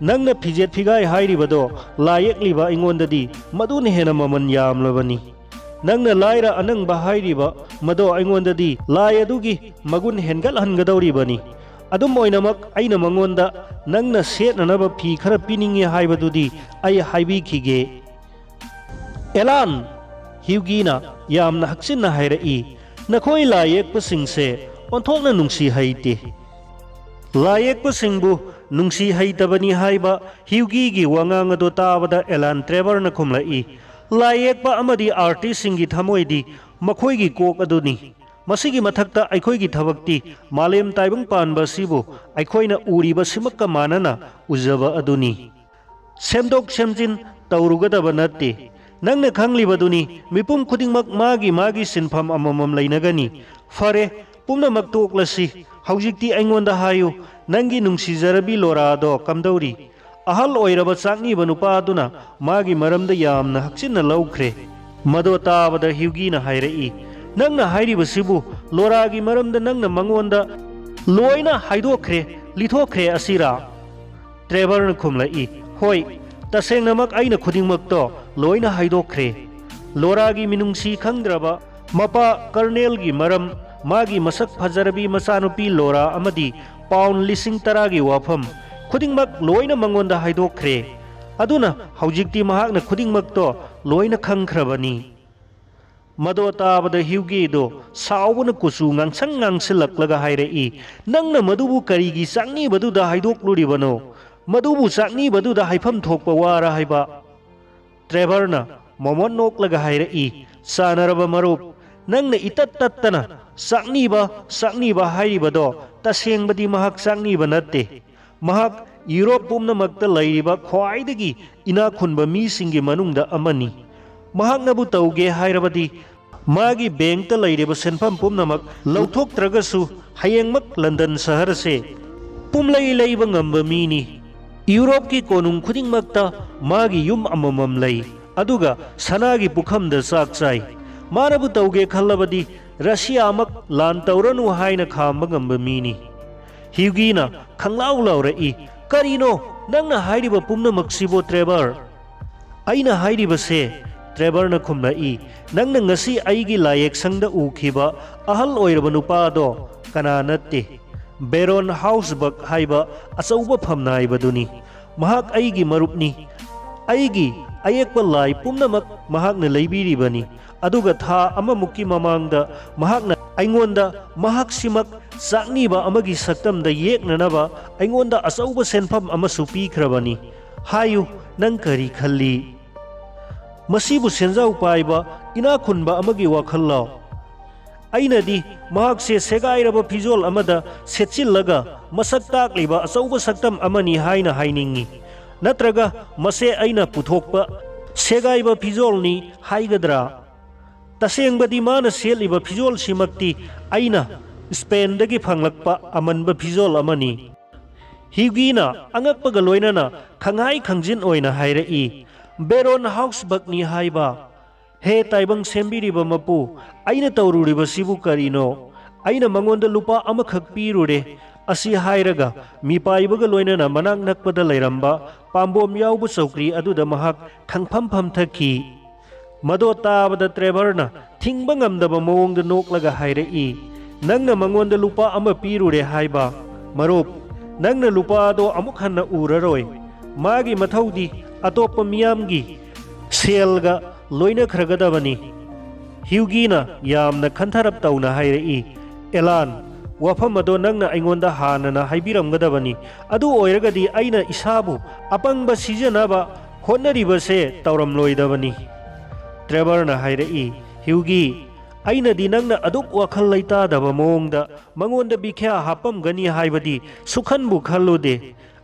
ꯅꯪꯅ ꯐꯤꯖꯦꯠ ꯐꯤꯒꯥꯏ ꯍꯥꯏꯔꯤꯕꯗꯣ ꯂꯥꯏ ꯌꯦꯛꯂꯤꯕ ꯑꯩꯉꯣꯟꯗꯗꯤ ꯃꯗꯨꯅ ꯍꯦꯟꯅ ꯃꯃꯜ ꯌꯥꯝꯂꯕꯅꯤ꯫ ꯅꯪꯅ ꯂꯥꯏꯔ ꯑꯅꯪꯕ ꯍꯥꯏꯔꯤꯕ ꯃꯗꯣ ꯑꯩꯉꯣꯟꯗꯗꯤ ꯂꯥꯏ ꯑꯗꯨꯒꯤ ꯃꯒꯨꯟ ꯍꯦꯟꯒꯠꯍꯟꯒꯗꯧꯔꯤꯕꯅꯤ꯫ ꯑꯗꯨꯝ ꯑꯣꯏꯅꯃꯛ, ꯑꯩꯅ ꯃꯉꯣꯟꯗ ꯅꯪꯅ ꯁꯦꯠꯅꯅꯕ ꯐꯤ ꯈꯔ ꯄꯤꯅꯤꯡꯏ ꯍꯥꯏꯕꯗꯨꯗꯤ ꯑꯩ ꯍꯥꯏꯕꯤꯈꯤꯒꯦ꯫" "ꯑꯦꯂꯥꯟ!" ꯍ꯭ꯌꯨꯒꯤꯅ ꯌꯥꯝꯅ ꯍꯛꯆꯤꯟꯅ ꯍꯥꯏꯔꯛꯏ, "ꯅꯈꯣꯏ ꯂꯥꯏ ꯌꯦꯛꯄꯁꯤꯡꯁꯦ ꯑꯣꯟꯊꯣꯛꯅ ꯅꯨꯡꯁꯤ ꯍꯩꯇꯦ꯫" ꯂꯥꯏ ꯌꯦꯛꯄꯁꯤꯡꯕꯨ ꯅꯨꯡꯁꯤ ꯍꯩꯇꯕꯅꯤ ꯍꯥꯏꯕ ꯍ꯭ꯌꯨꯒꯤꯒꯤ ꯋꯥꯉꯥꯡ ꯑꯗꯨ ꯇꯥꯕꯗ ꯑꯦꯂꯥꯟ ꯇ꯭ꯔꯦꯚꯔꯅ ꯈꯨꯝꯂꯛꯏ, "ꯂꯥꯏ ꯌꯦꯛꯄ ꯑꯃꯗꯤ ꯑꯥꯔꯇꯤꯁꯁꯤꯡꯒꯤ ꯊꯃꯣꯏꯗꯤ ꯃꯈꯣꯏꯒꯤ ꯀꯣꯛ ꯑꯗꯨꯅꯤ꯫ ꯃꯁꯤꯒꯤ ꯃꯊꯛꯇ ꯑꯩꯈꯣꯏꯒꯤ ꯊꯕꯛꯇꯤ ꯃꯥꯂꯦꯝ ꯇꯥꯏꯕꯪ ꯄꯥꯟꯕ ꯑꯁꯤꯕꯨ ꯑꯩꯈꯣꯏꯅ ꯎꯔꯤꯕꯁꯤꯃꯛꯀ ꯃꯥꯟꯅꯅ ꯎꯖꯕ ꯑꯗꯨꯅꯤ꯫ ꯁꯦꯝꯗꯣꯛ ꯁꯦꯝꯖꯤꯟ ꯇꯧꯔꯨꯒꯗꯕ ꯅꯠꯇꯦ꯫ ꯅꯪꯅ ꯈꯪꯂꯤꯕꯗꯨꯅꯤ, ꯃꯤꯄꯨꯝ ꯈꯨꯗꯤꯡꯃꯛ ꯃꯥꯒꯤ ꯃꯥꯒꯤ ꯁꯤꯟꯐꯝ ꯑꯃꯃꯝ ꯂꯩꯅꯒꯅꯤ꯫ ꯐꯔꯦ, ꯄꯨꯝꯅꯃꯛ ꯇꯣꯛꯂꯁꯤ꯫ ꯍꯧꯖꯤꯛꯇꯤ ꯑꯩꯉꯣꯟꯗ ꯍꯥꯏꯌꯨ, ꯅꯪꯒꯤ ꯅꯨꯡꯁꯤꯖꯔꯕꯤ ꯂꯣꯔꯥꯗꯣ ꯀꯝꯗꯧꯔꯤ?" ꯑꯍꯜ ꯑꯣꯏꯔꯕ ꯆꯥꯛꯅꯤꯕ ꯅꯨꯄꯥ ꯑꯗꯨꯅ ꯃꯥꯒꯤ ꯃꯔꯝꯗ ꯌꯥꯝꯅ ꯍꯛꯆꯤꯟꯅ ꯂꯧꯈ꯭ꯔꯦ꯫ ꯃꯗꯣ ꯇꯥꯕꯗ ꯍ꯭ꯌꯨꯒꯤꯅ ꯍꯥꯏꯔꯛꯏ, "ꯅꯪꯅ ꯍꯥꯏꯔꯤꯕꯁꯤꯕꯨ ꯂꯣꯔꯥꯒꯤ ꯃꯔꯝꯗ ꯅꯪꯅ ꯃꯉꯣꯟꯗ ꯂꯣꯏꯅ ꯍꯥꯏꯗꯣꯛꯈ꯭ꯔꯦ, ꯂꯤꯊꯣꯛꯈ꯭ꯔꯦ ꯑꯁꯤꯔꯥ?" ꯇ꯭ꯔꯦꯚꯔꯅ ꯈꯨꯝꯂꯛꯏ, "ꯍꯣꯏ, ꯇꯁꯦꯡꯅꯃꯛ ꯑꯩꯅ ꯈꯨꯗꯤꯡꯃꯛꯇꯣ ꯂꯣꯏꯅ ꯍꯥꯏꯗꯣꯛꯈ꯭ꯔꯦ꯫ ꯂꯣꯔꯥꯒꯤ ꯃꯤꯅꯨꯡꯁꯤ ꯈꯪꯗ꯭ꯔꯕ ꯃꯄꯥ ꯀꯔꯅꯦꯜꯒꯤ ꯃꯔꯝ, ꯃꯥꯒꯤ ꯃꯁꯛ ꯐꯖꯔꯕꯤ ꯃꯆꯥꯅꯨꯄꯤ ꯂꯣꯔꯥ ꯑꯃꯗꯤ ꯄꯥꯎꯟ ꯂꯤꯁꯤꯡ ꯇꯔꯥꯒꯤ ꯋꯥꯐꯝ ꯈꯨꯗꯤꯡꯃꯛ ꯂꯣꯏꯅ ꯃꯉꯣꯟꯗ ꯍꯥꯏꯗꯣꯛꯈ꯭ꯔꯦ꯫ ꯑꯗꯨꯅ ꯍꯧꯖꯤꯛꯇꯤ ꯃꯍꯥꯛꯅ ꯈꯨꯗꯤꯡꯃꯛꯇꯣ ꯂꯣꯏꯅ ꯈꯪꯈ꯭ꯔꯕꯅꯤ꯫" ꯃꯗꯣ ꯇꯥꯕꯗ ꯍ꯭ꯌꯨꯒꯤꯗꯣ ꯁꯥꯎꯕꯅ ꯀꯨꯆꯨ ꯉꯥꯡꯁꯪ ꯉꯥꯡꯁꯤꯜꯂꯛꯂꯒ ꯍꯥꯏꯔꯛꯏ, "ꯅꯪꯅ ꯃꯗꯨꯕꯨ ꯀꯔꯤꯒꯤ ꯆꯥꯛꯅꯤꯕꯗꯨꯗ ꯍꯥꯏꯗꯣꯛꯂꯨꯔꯤꯕꯅꯣ? ꯃꯗꯨꯕꯨ ꯆꯥꯛꯅꯤꯕꯗꯨꯗ ꯍꯥꯏꯐꯝ ꯊꯣꯛꯄ ꯋꯥꯔ ꯍꯥꯏꯕ?" ꯇ꯭ꯔꯦꯚꯔꯅ ꯃꯣꯃꯣꯟ ꯅꯣꯛꯂꯒ ꯍꯥꯏꯔꯛꯏ, "ꯆꯥꯟꯅꯔꯕ ꯃꯔꯨꯞ, ꯅꯪꯅ ꯏꯇꯠ ꯇꯠꯇꯅ ꯆꯥꯛꯅꯤꯕ, ꯆꯥꯛꯅꯤꯕ ꯍꯥꯏꯔꯤꯕꯗꯣ ꯇꯁꯦꯡꯕꯗꯤ ꯃꯍꯥꯛ ꯆꯥꯛꯅꯤꯕ ꯅꯠꯇꯦ꯫ ꯃꯍꯥꯛ ꯌꯨꯔꯣꯞ ꯄꯨꯝꯅꯃꯛꯇ ꯂꯩꯔꯤꯕ ꯈ꯭ꯋꯥꯏꯗꯒꯤ ꯏꯅꯥꯛ ꯈꯨꯟꯕ ꯃꯤꯁꯤꯡꯒꯤ ꯃꯅꯨꯡꯗ ꯑꯃꯅꯤ꯫ ꯃꯍꯥꯛꯅꯕꯨ ꯇꯧꯒꯦ ꯍꯥꯏꯔꯕꯗꯤ ꯃꯥꯒꯤ ꯕꯦꯡꯛꯇ ꯂꯩꯔꯤꯕ ꯁꯦꯟꯐꯝ ꯄꯨꯝꯅꯃꯛ ꯂꯧꯊꯣꯛꯇ꯭ꯔꯒꯁꯨ ꯍꯌꯦꯡꯃꯛ ꯂꯟꯗꯟ ꯁꯍꯔ ꯑꯁꯦ ꯄꯨꯝꯂꯩ ꯂꯩꯕ ꯉꯝꯕ ꯃꯤꯅꯤ꯫ ꯌꯨꯔꯣꯞꯀꯤ ꯀꯣꯅꯨꯡ ꯈꯨꯗꯤꯡꯃꯛꯇ ꯃꯥꯒꯤ ꯌꯨꯝ ꯑꯃꯃꯝ ꯂꯩ, ꯑꯗꯨꯒ ꯁꯅꯥꯒꯤ ꯄꯨꯈꯝꯗ ꯆꯥꯛ ꯆꯥꯏ꯫ ꯃꯥꯅꯕꯨ ꯇꯧꯒꯦ ꯈꯜꯂꯕꯗꯤ ꯔꯁꯤꯌꯥꯃꯛ ꯂꯥꯟ ꯇꯧꯔꯅꯨ ꯍꯥꯏꯅ ꯈꯥꯝꯕ ꯉꯝꯕ ꯃꯤꯅꯤ꯫" ꯍ꯭ꯌꯨꯒꯤꯅ ꯈꯪꯂꯥꯎ ꯂꯥꯎꯔꯛꯏ, "ꯀꯔꯤꯅꯣ ꯅꯪꯅ ꯍꯥꯏꯔꯤꯕ ꯄꯨꯝꯅꯃꯛꯁꯤꯕꯣ, ꯇ꯭ꯔꯦꯚꯔ?" "ꯑꯩꯅ ꯍꯥꯏꯔꯤꯕꯁꯦ," ꯇ꯭ꯔꯦꯚꯔꯅ ꯈꯨꯝꯂꯛꯏ, "ꯅꯪꯅ ꯉꯁꯤ ꯑꯩꯒꯤ ꯂꯥꯏꯌꯦꯛꯁꯪꯗ ꯎꯈꯤꯕ ꯑꯍꯜ ꯑꯣꯏꯔꯕ ꯅꯨꯄꯥꯗꯣ ꯀꯅꯥ ꯅꯠꯇꯦ, ꯕꯦꯔꯣꯟ ꯍꯥꯎꯁꯕꯛ ꯍꯥꯏꯕ ꯑꯆꯧꯕ ꯐꯝꯅꯥꯏꯕꯗꯨꯅꯤ꯫ ꯃꯍꯥꯛ ꯑꯩꯒꯤ ꯃꯔꯨꯞꯅꯤ꯫ ꯑꯩꯒꯤ ꯑꯌꯦꯛꯄ ꯂꯥꯏ ꯄꯨꯝꯅꯃꯛ ꯃꯍꯥꯛꯅ ꯂꯩꯕꯤꯔꯤꯕꯅꯤ꯫ ꯑꯗꯨꯒ ꯊꯥ ꯑꯃꯃꯨꯛꯀꯤ ꯃꯃꯥꯡꯗ ꯃꯍꯥꯛꯅ ꯑꯩꯉꯣꯟꯗ ꯃꯍꯥꯛꯁꯤꯃꯛ ꯆꯥꯛꯅꯤꯕ ꯑꯃꯒꯤ ꯁꯛꯇꯝꯗ ꯌꯦꯛꯅꯅꯕ ꯑꯩꯉꯣꯟꯗ ꯑꯆꯧꯕ ꯁꯦꯟꯐꯝ ꯑꯃꯁꯨ ꯄꯤꯈ꯭ꯔꯕꯅꯤ꯫ ꯍꯥꯏꯌꯨ, ꯅꯪ ꯀꯔꯤ ꯈꯜꯂꯤ? ꯃꯁꯤꯕꯨ ꯁꯦꯟꯖꯥꯎ ꯄꯥꯏꯕ ꯏꯅꯥꯛ ꯈꯨꯟꯕ ꯑꯃꯒꯤ ꯋꯥꯈꯜꯂꯣ? ꯑꯩꯅꯗꯤ ꯃꯍꯥꯛꯁꯦ ꯁꯦꯒꯥꯏꯔꯕ ꯐꯤꯖꯣꯜ ꯑꯃꯗ ꯁꯦꯠꯆꯤꯜꯂꯒ ꯃꯁꯛ ꯇꯥꯛꯂꯤꯕ ꯑꯆꯧꯕ ꯁꯛꯇꯝ ꯑꯃꯅꯤ ꯍꯥꯏꯅ ꯍꯥꯏꯅꯤꯡꯏ꯫ ꯅꯠꯇ꯭ꯔꯒ ꯃꯁꯦ ꯑꯩꯅ ꯄꯨꯊꯣꯛꯄ ꯁꯦꯒꯥꯏꯕ ꯐꯤꯖꯣꯜꯅꯤ ꯍꯥꯏꯒꯗ꯭ꯔꯥ? ꯇꯁꯦꯡꯕꯗꯤ ꯃꯥꯅ ꯁꯦꯠꯂꯤꯕ ꯐꯤꯖꯣꯜꯁꯤꯃꯛꯇꯤ ꯑꯩꯅ ꯁ꯭ꯄꯦꯟꯗꯒꯤ ꯐꯪꯂꯛꯄ ꯑꯃꯟꯕ ꯐꯤꯖꯣꯜ ꯑꯃꯅꯤ꯫" ꯍ꯭ꯌꯨꯒꯤꯅ ꯑꯉꯛꯄꯒ ꯂꯣꯏꯅꯅ ꯈꯪꯍꯥꯏ ꯈꯪꯖꯤꯟ ꯑꯣꯏꯅ ꯍꯥꯏꯔꯛꯏ, "ꯕꯦꯔꯣꯟ ꯍꯥꯎꯁꯕꯛꯅꯤ ꯍꯥꯏꯕ?" "ꯍꯦ ꯇꯥꯏꯕꯪ ꯁꯦꯝꯕꯤꯔꯤꯕ ꯃꯄꯨ, ꯑꯩꯅ ꯇꯧꯔꯨꯔꯤꯕꯁꯤꯕꯨ ꯀꯔꯤꯅꯣ? ꯑꯩꯅ ꯃꯉꯣꯟꯗ ꯂꯨꯄꯥ ꯑꯃꯈꯛ ꯄꯤꯔꯨꯔꯦ" ꯑꯁꯤ ꯍꯥꯏꯔꯒ ꯃꯤꯄꯥꯏꯕꯒ ꯂꯣꯏꯅꯅ ꯃꯅꯥꯛ ꯅꯛꯄꯗ ꯂꯩꯔꯝꯕ ꯄꯥꯝꯕꯣꯝ ꯌꯥꯎꯕ ꯆꯧꯀ꯭ꯔꯤ ꯑꯗꯨꯗ ꯃꯍꯥꯛ ꯈꯪꯐꯝ ꯐꯝꯊꯈꯤ꯫ ꯃꯗꯣ ꯇꯥꯕꯗ ꯇ꯭ꯔꯦꯚꯔꯅ ꯊꯤꯡꯕ ꯉꯝꯗꯕ ꯃꯑꯣꯡꯗ ꯅꯣꯛꯂꯒ ꯍꯥꯏꯔꯛꯏ, "ꯅꯪꯅ ꯃꯉꯣꯟꯗ ꯂꯨꯄꯥ ꯑꯃ ꯄꯤꯔꯨꯔꯦ ꯍꯥꯏꯕ? ꯃꯔꯨꯞ, ꯅꯪꯅ ꯂꯨꯄꯥ ꯑꯗꯣ ꯑꯃꯨꯛ ꯍꯟꯅ ꯎꯔꯔꯣꯏ꯫ ꯃꯥꯒꯤ ꯃꯊꯧꯗꯤ ꯑꯇꯣꯞꯄ ꯃꯤꯌꯥꯝꯒꯤ ꯁꯦꯜꯒ ꯂꯣꯏꯅꯈ꯭ꯔꯒꯗꯕꯅꯤ"꯫ ꯍ꯭ꯌꯨꯒꯤꯅ ꯌꯥꯝꯅ ꯈꯟꯊꯔꯞ ꯇꯧꯅ ꯍꯥꯏꯔꯛꯏ, "ꯑꯦꯂꯥꯟ, ꯋꯥꯐꯝ ꯑꯗꯣ ꯅꯪꯅ ꯑꯩꯉꯣꯟꯗ ꯍꯥꯟꯅꯅ ꯍꯥꯏꯕꯤꯔꯝꯒꯗꯕꯅꯤ꯫ ꯑꯗꯨ ꯑꯣꯏꯔꯒꯗꯤ ꯑꯩꯅ ꯏꯁꯥꯕꯨ ꯑꯄꯪꯕ ꯁꯤꯖꯤꯟꯅꯕ ꯍꯣꯠꯅꯔꯤꯕꯁꯦ ꯇꯧꯔꯝꯂꯣꯏꯗꯕꯅꯤ"꯫ ꯇ꯭ꯔꯦꯚꯔꯅ ꯍꯥꯏꯔꯛꯏ, "ꯍ꯭ꯌꯨꯒꯤ, ꯑꯩꯅꯗꯤ ꯅꯪꯅ ꯑꯗꯨꯛ ꯋꯥꯈꯜ ꯂꯩꯇꯥꯗꯕ ꯃꯑꯣꯡꯗ ꯃꯉꯣꯟꯗ ꯕꯤꯈ꯭ꯌꯥ ꯍꯥꯞꯄꯝꯒꯅꯤ ꯍꯥꯏꯕꯗꯤ ꯁꯨꯈꯟꯕꯨ ꯈꯜꯂꯨꯗꯦ꯫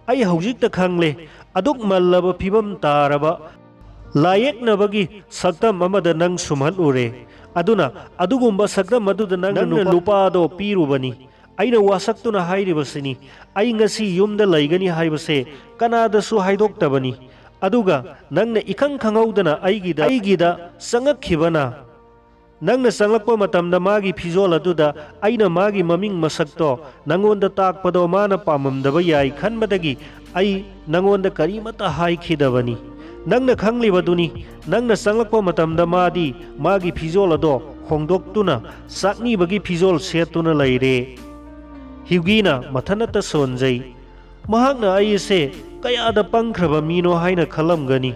ꯑꯩ ꯍꯧꯖꯤꯛꯇ ꯈꯪꯂꯦ, ꯑꯗꯨꯛ ꯃꯜꯂꯕ ꯐꯤꯕꯝ ꯇꯥꯔꯕ ꯂꯥꯌꯦꯛꯅꯕꯒꯤ ꯁꯛꯇꯝ ꯑꯃꯗ ꯅꯪ ꯁꯨꯝꯍꯠꯂꯨꯔꯦ꯫ ꯑꯗꯨꯅ ꯑꯗꯨꯒꯨꯝꯕ ꯁꯛꯇꯝ ꯑꯗꯨꯗ ꯅꯪꯅ ꯅꯪꯅ ꯂꯨꯄꯥ ꯂꯨꯄꯥ ꯑꯗꯣ ꯄꯤꯔꯨꯕꯅꯤ꯫ ꯑꯩꯅ ꯋꯥꯁꯛꯇꯨꯅ ꯍꯥꯏꯔꯤꯕꯁꯤꯅꯤ, ꯑꯩ ꯉꯁꯤ ꯌꯨꯝꯗ ꯂꯩꯒꯅꯤ ꯍꯥꯏꯕꯁꯦ ꯀꯅꯥꯗꯁꯨ ꯍꯥꯏꯗꯣꯛꯇꯕꯅꯤ꯫ ꯑꯗꯨꯒ ꯅꯪꯅ ꯏꯈꯪ ꯈꯪꯍꯧꯗꯅ ꯑꯩꯒꯤꯗ, ꯑꯩꯒꯤꯗ ꯆꯪꯉꯛꯈꯤꯕꯅ, ꯅꯪꯅ ꯆꯪꯂꯛꯄ ꯃꯇꯝꯗ ꯃꯥꯒꯤ ꯐꯤꯖꯣꯜ ꯑꯗꯨꯗ ꯑꯩꯅ ꯃꯥꯒꯤ ꯃꯃꯤꯡ ꯃꯁꯛꯇꯣ ꯅꯪꯉꯣꯟꯗ ꯇꯥꯛꯄꯗꯣ ꯃꯥꯅ ꯄꯥꯝꯃꯝꯗꯕ ꯌꯥꯏ ꯈꯟꯕꯗꯒꯤ ꯑꯩ ꯅꯪꯉꯣꯟꯗ ꯀꯔꯤꯃꯠꯇ ꯍꯥꯏꯈꯤꯗꯕꯅꯤ꯫ ꯅꯪꯅ ꯈꯪꯂꯤꯕꯗꯨꯅꯤ, ꯅꯪꯅ ꯆꯪꯂꯛꯄ ꯃꯇꯝꯗ ꯃꯥꯗꯤ ꯃꯥꯒꯤ ꯐꯤꯖꯣꯜ ꯑꯗꯣ ꯍꯣꯡꯗꯣꯛꯇꯨꯅ ꯆꯥꯛꯅꯤꯕꯒꯤ ꯐꯤꯖꯣꯜ ꯁꯦꯠꯇꯨꯅ ꯂꯩꯔꯦ"꯫ ꯍ꯭ꯌꯨꯒꯤꯅ ꯃꯊꯟꯅꯇ ꯁꯣꯟꯖꯩ꯫ ꯃꯍꯥꯛꯅ ꯑꯩꯁꯦ ꯀꯌꯥꯗ ꯄꯪꯈ꯭ꯔꯕ ꯃꯤꯅꯣ ꯍꯥꯏꯅ ꯈꯜꯂꯝꯒꯅꯤ꯫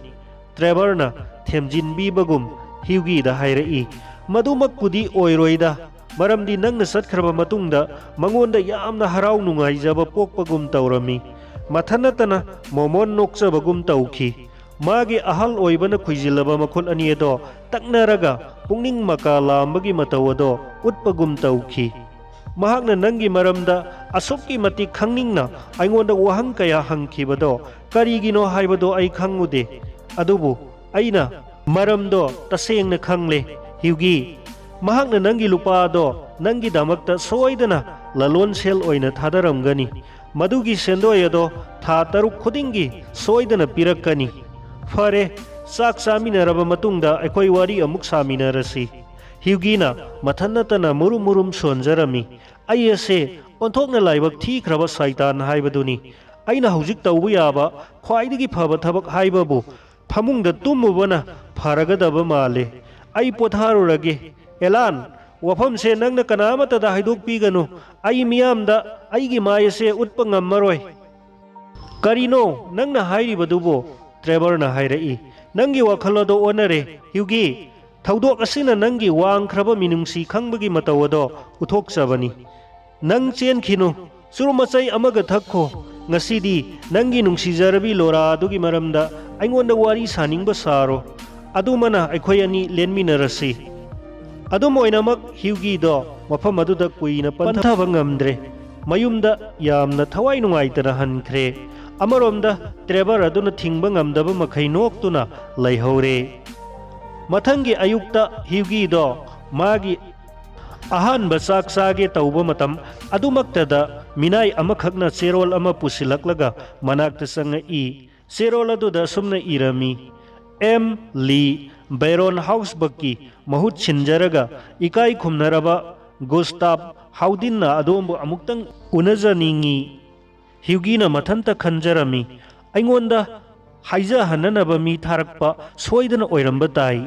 ꯇ꯭ꯔꯦꯚꯔꯅ ꯊꯦꯝꯖꯤꯟꯕꯤꯕꯒꯨꯝ ꯍ꯭ꯌꯨꯒꯤꯗ ꯍꯥꯏꯔꯛꯏ, "ꯃꯗꯨꯃꯛꯄꯨꯗꯤ ꯑꯣꯏꯔꯣꯏꯗ, ꯃꯔꯝꯗꯤ ꯅꯪꯅ ꯆꯠꯈ꯭ꯔꯕ ꯃꯇꯨꯡꯗ ꯃꯉꯣꯟꯗ ꯌꯥꯝꯅ ꯍꯔꯥꯎ ꯅꯨꯡꯉꯥꯏꯖꯕ ꯄꯣꯛꯄꯒꯨꯝ ꯇꯧꯔꯝꯃꯤ"꯫ ꯃꯊꯟ ꯅꯠꯇꯅ ꯃꯣꯃꯣꯟ ꯅꯣꯛꯆꯕꯒꯨꯝ ꯇꯧꯈꯤ꯫ ꯃꯥꯒꯤ ꯑꯍꯜ ꯑꯣꯏꯕꯅ ꯈꯨꯏꯖꯤꯜꯂꯕ ꯃꯈꯨꯠ ꯑꯅꯤ ꯑꯗꯣ ꯇꯛꯅꯔꯒ ꯄꯨꯛꯅꯤꯡ ꯃꯀꯥ ꯂꯥꯝꯕꯒꯤ ꯃꯇꯧ ꯑꯗꯣ ꯎꯠꯄꯒꯨꯝ ꯇꯧꯈꯤ꯫ ꯃꯍꯥꯛꯅ ꯅꯪꯒꯤ ꯃꯔꯝꯗ ꯑꯁꯨꯛꯀꯤ ꯃꯇꯤꯛ ꯈꯪꯅꯤꯡꯅ ꯑꯩꯉꯣꯟꯗ ꯋꯥꯍꯪ ꯀꯌꯥ ꯍꯪꯈꯤꯕꯗꯣ ꯀꯔꯤꯒꯤꯅꯣ ꯍꯥꯏꯕꯗꯣ ꯑꯩ ꯈꯪꯉꯨꯗꯦ꯫ ꯑꯗꯨꯕꯨ ꯑꯩꯅ ꯃꯔꯝꯗꯣ ꯇꯁꯦꯡꯅ ꯈꯪꯂꯦ, ꯍ꯭ꯌꯨꯒꯤ꯫ ꯃꯍꯥꯛꯅ ꯅꯪꯒꯤ ꯂꯨꯄꯥ ꯑꯗꯣ ꯅꯪꯒꯤꯗꯃꯛꯇ ꯁꯣꯏꯗꯅ ꯂꯂꯣꯟꯁꯦꯜ ꯑꯣꯏꯅ ꯊꯥꯗꯔꯝꯒꯅꯤ꯫ ꯃꯗꯨꯒꯤ ꯁꯦꯟꯗꯣꯏ ꯑꯗꯣ ꯊꯥ ꯇꯔꯨꯛ ꯈꯨꯗꯤꯡꯒꯤ ꯁꯣꯏꯗꯅ ꯄꯤꯔꯛꯀꯅꯤ꯫ ꯐꯔꯦ, ꯆꯥꯛ ꯆꯥꯃꯤꯟꯅꯔꯕ ꯃꯇꯨꯡꯗ ꯑꯩꯈꯣꯏ ꯋꯥꯔꯤ ꯑꯃꯨꯛ ꯁꯥꯃꯤꯟꯅꯔꯁꯤ꯫ ꯍ꯭ꯌꯨꯒꯤꯅ ꯃꯊꯟ ꯅꯠꯇꯅ ꯃꯨꯔꯨꯝ ꯃꯨꯔꯨꯝ ꯁꯣꯟꯖꯔꯝꯃꯤ꯫ "ꯑꯩ ꯑꯁꯦ ꯑꯣꯟꯊꯣꯛꯅ ꯂꯥꯏꯕꯛ ꯊꯤꯈ꯭ꯔꯕ ꯁꯥꯏꯇꯥꯟ ꯍꯥꯏꯕꯗꯨꯅꯤ꯫ ꯑꯩꯅ ꯍꯧꯖꯤꯛ ꯇꯧꯕ ꯌꯥꯕ ꯈ꯭ꯋꯥꯏꯗꯒꯤ ꯐꯕ ꯊꯕꯛ ꯍꯥꯏꯕꯕꯨ ꯐꯃꯨꯡꯗ ꯇꯨꯝꯃꯨꯕꯅ ꯐꯔꯒꯗꯕ ꯃꯥꯜꯂꯦ꯫ ꯑꯩ ꯄꯣꯊꯥꯔꯨꯔꯒꯦ꯫ ꯑꯦꯂꯥꯟ, ꯋꯥꯐꯝꯁꯦ ꯅꯪꯅ ꯀꯅꯥ ꯑꯃꯠꯇꯗ ꯍꯥꯏꯗꯣꯛꯄꯤꯒꯅꯨ꯫ ꯑꯩ ꯃꯤꯌꯥꯝꯗ ꯑꯩꯒꯤ ꯃꯥꯏ ꯑꯁꯦ ꯎꯠꯄ ꯉꯝꯃꯔꯣꯏ꯫" "ꯀꯔꯤꯅꯣ ꯅꯪꯅ ꯍꯥꯏꯔꯤꯕꯗꯨꯕꯣ?" ꯇ꯭ꯔꯦꯚꯔꯅ ꯍꯥꯏꯔꯛꯏ꯫ "ꯅꯪꯒꯤ ꯋꯥꯈꯜ ꯑꯗꯣ ꯑꯣꯟꯅꯔꯦ, ꯍ꯭ꯌꯨꯒꯤ꯫ ꯊꯧꯗꯣꯛ ꯑꯁꯤꯅ ꯅꯪꯒꯤ ꯋꯥꯡꯈ꯭ꯔꯕ ꯃꯤꯅꯨꯡꯁꯤ ꯈꯪꯕꯒꯤ ꯃꯇꯧ ꯑꯗꯣ ꯎꯠꯊꯣꯛꯆꯕꯅꯤ꯫ ꯅꯪ ꯆꯦꯟꯈꯤꯅꯨ꯫ ꯆꯨꯔꯨꯞ ꯃꯆꯩ ꯑꯃꯒ ꯊꯛꯈꯣ꯫ ꯉꯁꯤꯗꯤ ꯅꯪꯒꯤ ꯅꯨꯡꯁꯤꯖꯔꯕꯤ ꯂꯣꯔꯥ ꯑꯗꯨꯒꯤ ꯃꯔꯝꯗ ꯑꯩꯉꯣꯟꯗ ꯋꯥꯔꯤ ꯁꯥꯅꯤꯡꯕ ꯁꯥꯔꯣ꯫ ꯑꯗꯨꯃꯅ ꯑꯩꯈꯣꯏ ꯑꯅꯤ ꯂꯦꯟꯃꯤꯟꯅꯔꯁꯤ꯫" ꯑꯗꯨꯝ ꯑꯣꯏꯅꯃꯛ, ꯍ꯭ꯌꯨꯒꯤꯗꯣ ꯃꯐꯝ ꯑꯗꯨꯗ ꯀꯨꯏꯅ ꯄꯟꯊꯕ ꯉꯝꯗ꯭ꯔꯦ꯫ ꯃꯌꯨꯝꯗ ꯌꯥꯝꯅ ꯊꯋꯥꯏ ꯅꯨꯡꯉꯥꯏꯇꯅ ꯍꯟꯈ꯭ꯔꯦ꯫ ꯑꯃꯔꯣꯝꯗ, ꯇ꯭ꯔꯦꯚꯔ ꯑꯗꯨꯅ ꯊꯤꯡꯕ ꯉꯝꯗꯕ ꯃꯈꯩ ꯅꯣꯛꯇꯨꯅ ꯂꯩꯍꯧꯔꯦ꯫ ꯃꯊꯪꯒꯤ ꯑꯌꯨꯛꯇ ꯍ꯭ꯌꯨꯒꯤꯗꯣ ꯃꯥꯒꯤ ꯑꯍꯥꯟꯕ ꯆꯥꯛ ꯆꯥꯒꯦ ꯇꯧꯕ ꯃꯇꯝ ꯑꯗꯨꯃꯛꯇꯗ ꯃꯤꯅꯥꯏ ꯑꯃꯈꯛꯅ ꯆꯦꯔꯣꯜ ꯑꯃ ꯄꯨꯁꯤꯜꯂꯛꯂꯒ ꯃꯅꯥꯛꯇ ꯆꯪꯉꯛꯏ꯫ ꯆꯦꯔꯣꯜ ꯑꯗꯨꯗ ꯑꯁꯨꯝꯅ ꯏꯔꯝꯃꯤ: "ꯑꯦꯝ ꯂꯤ, ꯕꯦꯔꯣꯟ ꯍꯥꯎꯁꯕꯛꯀꯤ ꯃꯍꯨꯠ ꯁꯤꯟꯖꯔꯒ ꯏꯀꯥꯏ ꯈꯨꯝꯅꯔꯕ ꯒꯨꯁꯇꯥꯞ ꯍꯥꯎꯗꯤꯟꯅ ꯑꯗꯣꯝꯕꯨ ꯑꯃꯨꯛꯇꯪ ꯎꯅꯖꯅꯤꯡꯏ꯫" ꯍ꯭ꯌꯨꯒꯤꯅ ꯃꯊꯟꯇ ꯈꯟꯖꯔꯝꯃꯤ, "ꯑꯩꯉꯣꯟꯗ ꯍꯥꯏꯖꯍꯟꯅꯅꯕ ꯃꯤ ꯊꯥꯔꯛꯄ ꯁꯣꯏꯗꯅ ꯑꯣꯏꯔꯝꯕ ꯇꯥꯏ꯫"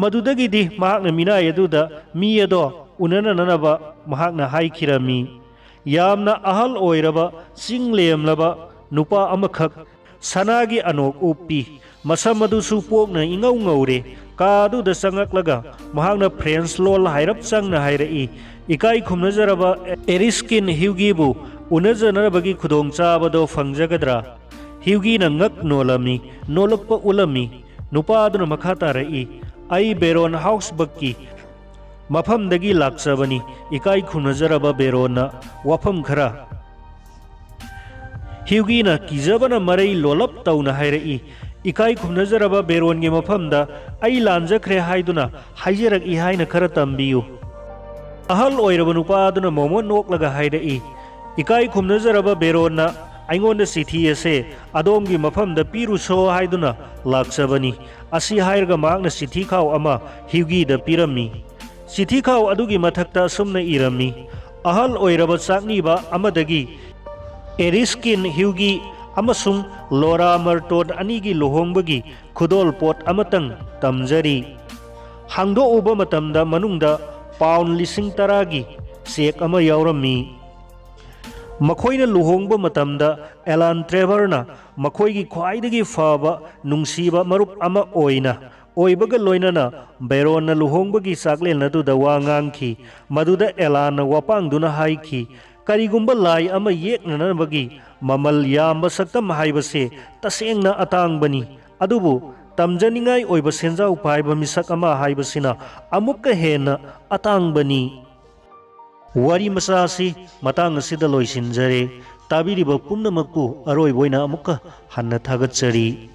ꯃꯗꯨꯗꯒꯤꯗꯤ ꯃꯍꯥꯛꯅ ꯃꯤꯅꯥꯏ ꯑꯗꯨꯗ ꯃꯤ ꯑꯗꯣ ꯎꯅꯅꯅꯕ ꯃꯍꯥꯛꯅ ꯍꯥꯏꯈꯤꯔꯝꯃꯤ꯫ ꯌꯥꯝꯅ ꯑꯍꯜ ꯑꯣꯏꯔꯕ, ꯆꯤꯡ ꯂꯦꯝꯂꯕ ꯅꯨꯄꯥ ꯑꯃꯈꯛ, ꯁꯅꯥꯒꯤ ꯑꯅꯣꯛ ꯎꯞꯄꯤ, ꯃꯁꯝ ꯑꯗꯨꯁꯨ ꯄꯣꯛꯅ ꯏꯉꯧ ꯉꯧꯔꯦ, ꯀꯥ ꯑꯗꯨꯗ ꯆꯪꯉꯛꯂꯒ ꯃꯍꯥꯛꯅ ꯐ꯭ꯔꯦꯟꯁ ꯂꯣꯜ ꯍꯥꯏꯔꯞ ꯆꯪꯅ ꯍꯥꯏꯔꯛꯏ, "ꯏꯀꯥꯏ ꯈꯨꯝꯅꯖꯔꯕ ꯑꯦꯔꯤꯁꯀꯤꯟ ꯍ꯭ꯌꯨꯒꯤꯕꯨ ꯎꯅꯖꯅꯕꯒꯤ ꯈꯨꯗꯣꯡꯆꯥꯕꯗꯣ ꯐꯪꯖꯒꯗ꯭ꯔꯥ?" ꯍ꯭ꯌꯨꯒꯤꯅ ꯉꯛ ꯅꯣꯜꯂꯝꯃꯤ, ꯅꯣꯂꯛꯄ ꯎꯠꯂꯝꯃꯤ꯫ ꯅꯨꯄꯥ ꯑꯗꯨꯅ ꯃꯈꯥ ꯇꯥꯔꯛꯏ, "ꯑꯩ ꯕꯦꯔꯣꯟ ꯍꯥꯎꯁꯕꯛꯀꯤ ꯃꯐꯝꯗꯒꯤ ꯂꯥꯛꯆꯕꯅꯤ, ꯏꯀꯥꯏ ꯈꯨꯝꯅꯖꯔꯕ ꯕꯦꯔꯣꯟꯅ ꯋꯥꯐꯝ ꯈꯔ꯫" ꯍ꯭ꯌꯨꯒꯤꯅ ꯀꯤꯖꯕꯅ ꯃꯔꯩ ꯂꯣꯜꯂꯞ ꯇꯧꯅ ꯍꯥꯏꯔꯛꯏ, "ꯏꯀꯥꯏ ꯈꯨꯝꯅꯖꯔꯕ ꯕꯦꯔꯣꯟꯒꯤ ꯃꯐꯝꯗ ꯑꯩ ꯂꯥꯟꯖꯈ꯭ꯔꯦ ꯍꯥꯏꯗꯨꯅ ꯍꯥꯏꯖꯔꯛꯏ ꯍꯥꯏꯅ ꯈꯔ ꯇꯝꯕꯤꯌꯨ꯫" ꯑꯍꯜ ꯑꯣꯏꯔꯕ ꯅꯨꯄꯥ ꯑꯗꯨꯅ ꯃꯣꯃꯣꯟ ꯅꯣꯛꯂꯒ ꯍꯥꯏꯔꯛꯏ, "ꯏꯀꯥꯏ ꯈꯨꯝꯅꯖꯔꯕ ꯕꯦꯔꯣꯟꯅ ꯑꯩꯉꯣꯟꯗ ꯆꯤꯊꯤ ꯑꯁꯦ ꯑꯗꯣꯝꯒꯤ ꯃꯐꯝꯗ ꯄꯤꯔꯨꯁꯣ ꯍꯥꯏꯗꯨꯅ ꯂꯥꯛꯆꯕꯅꯤ꯫ ꯑꯁꯤ ꯍꯥꯏꯔꯒ ꯃꯍꯥꯛꯅ ꯆꯤꯊꯤ ꯈꯥꯎ ꯑꯃ ꯍ꯭ꯌꯨꯒꯤꯗ ꯄꯤꯔꯝꯃꯤ꯫ ꯆꯤꯊꯤ ꯈꯥꯎ ꯑꯗꯨꯒꯤ ꯃꯊꯛꯇ ꯑꯁꯨꯝꯅ ꯏꯔꯝꯃꯤ: "ꯑꯍꯜ ꯑꯣꯏꯔꯕ ꯆꯥꯛꯅꯤꯕ ꯑꯃꯗꯒꯤ ꯑꯦꯔꯤꯁꯀꯤꯟ ꯍ꯭ꯌꯨꯒꯤ ꯑꯃꯁꯨꯡ ꯂꯣꯔꯥ ꯃꯔꯇꯣꯟ ꯑꯅꯤꯒꯤ ꯂꯨꯍꯣꯡꯕꯒꯤ ꯈꯨꯗꯣꯜ ꯄꯣꯠ ꯑꯃꯇꯪ ꯇꯝꯖꯔꯤ"꯫ ꯍꯥꯡꯗꯣꯛꯎꯕ ꯃꯇꯝꯗ ꯃꯅꯨꯡꯗ ꯄꯥꯎꯟ ꯂꯤꯁꯤꯡ ꯇꯔꯥꯒꯤ ꯆꯦꯛ ꯑꯃ ꯌꯥꯎꯔꯝꯃꯤ꯫ ꯃꯈꯣꯏꯅ ꯂꯨꯍꯣꯡꯕ ꯃꯇꯝꯗ ꯑꯦꯂꯥꯟ ꯇ꯭ꯔꯦꯚꯔꯅ ꯃꯈꯣꯏꯒꯤ ꯈ꯭ꯋꯥꯏꯗꯒꯤ ꯐꯕ ꯅꯨꯡꯁꯤꯕ ꯃꯔꯨꯞ ꯑꯃ ꯑꯣꯏꯅ ꯑꯣꯏꯕꯒ ꯂꯣꯏꯅꯅ ꯕꯦꯔꯣꯟꯅ ꯂꯨꯍꯣꯡꯕꯒꯤ ꯆꯥꯛꯂꯦꯟ ꯑꯗꯨꯗ ꯋꯥ ꯉꯥꯡꯈꯤ꯫ ꯃꯗꯨꯗ ꯑꯦꯂꯥꯟꯅ ꯋꯥꯄꯥꯡꯗꯨꯅ ꯍꯥꯏꯈꯤ, "ꯀꯔꯤꯒꯨꯝꯕ ꯂꯥꯏ ꯑꯃ ꯌꯦꯛꯅꯅꯕꯒꯤ ꯃꯃꯜ ꯌꯥꯝꯕ ꯁꯛꯇꯝ ꯍꯥꯏꯕꯁꯦ ꯇꯁꯦꯡꯅ ꯑꯇꯥꯡꯕꯅꯤ, ꯑꯗꯨꯕꯨ ꯇꯝꯖꯅꯤꯡꯉꯥꯏ ꯑꯣꯏꯕ ꯁꯦꯟꯖꯥꯎ ꯄꯥꯏꯕ ꯃꯤꯁꯛ ꯑꯃ ꯍꯥꯏꯕꯁꯤꯅ ꯑꯃꯨꯛꯀ ꯍꯦꯟꯅ ꯑꯇꯥꯡꯕꯅꯤ"꯫ ꯋꯥꯔꯤ ꯃꯆꯥ ꯑꯁꯤ ꯃꯇꯥꯡ ꯑꯁꯤꯗ ꯂꯣꯏꯁꯤꯟꯖꯔꯦ꯫ ꯇꯥꯕꯤꯔꯤꯕ ꯄꯨꯝꯅꯃꯛꯄꯨ ꯑꯔꯣꯏꯕ ꯑꯣꯏꯅ ꯑꯃꯨꯛꯀ ꯍꯟꯅ ꯊꯥꯒꯠꯆꯔꯤ꯫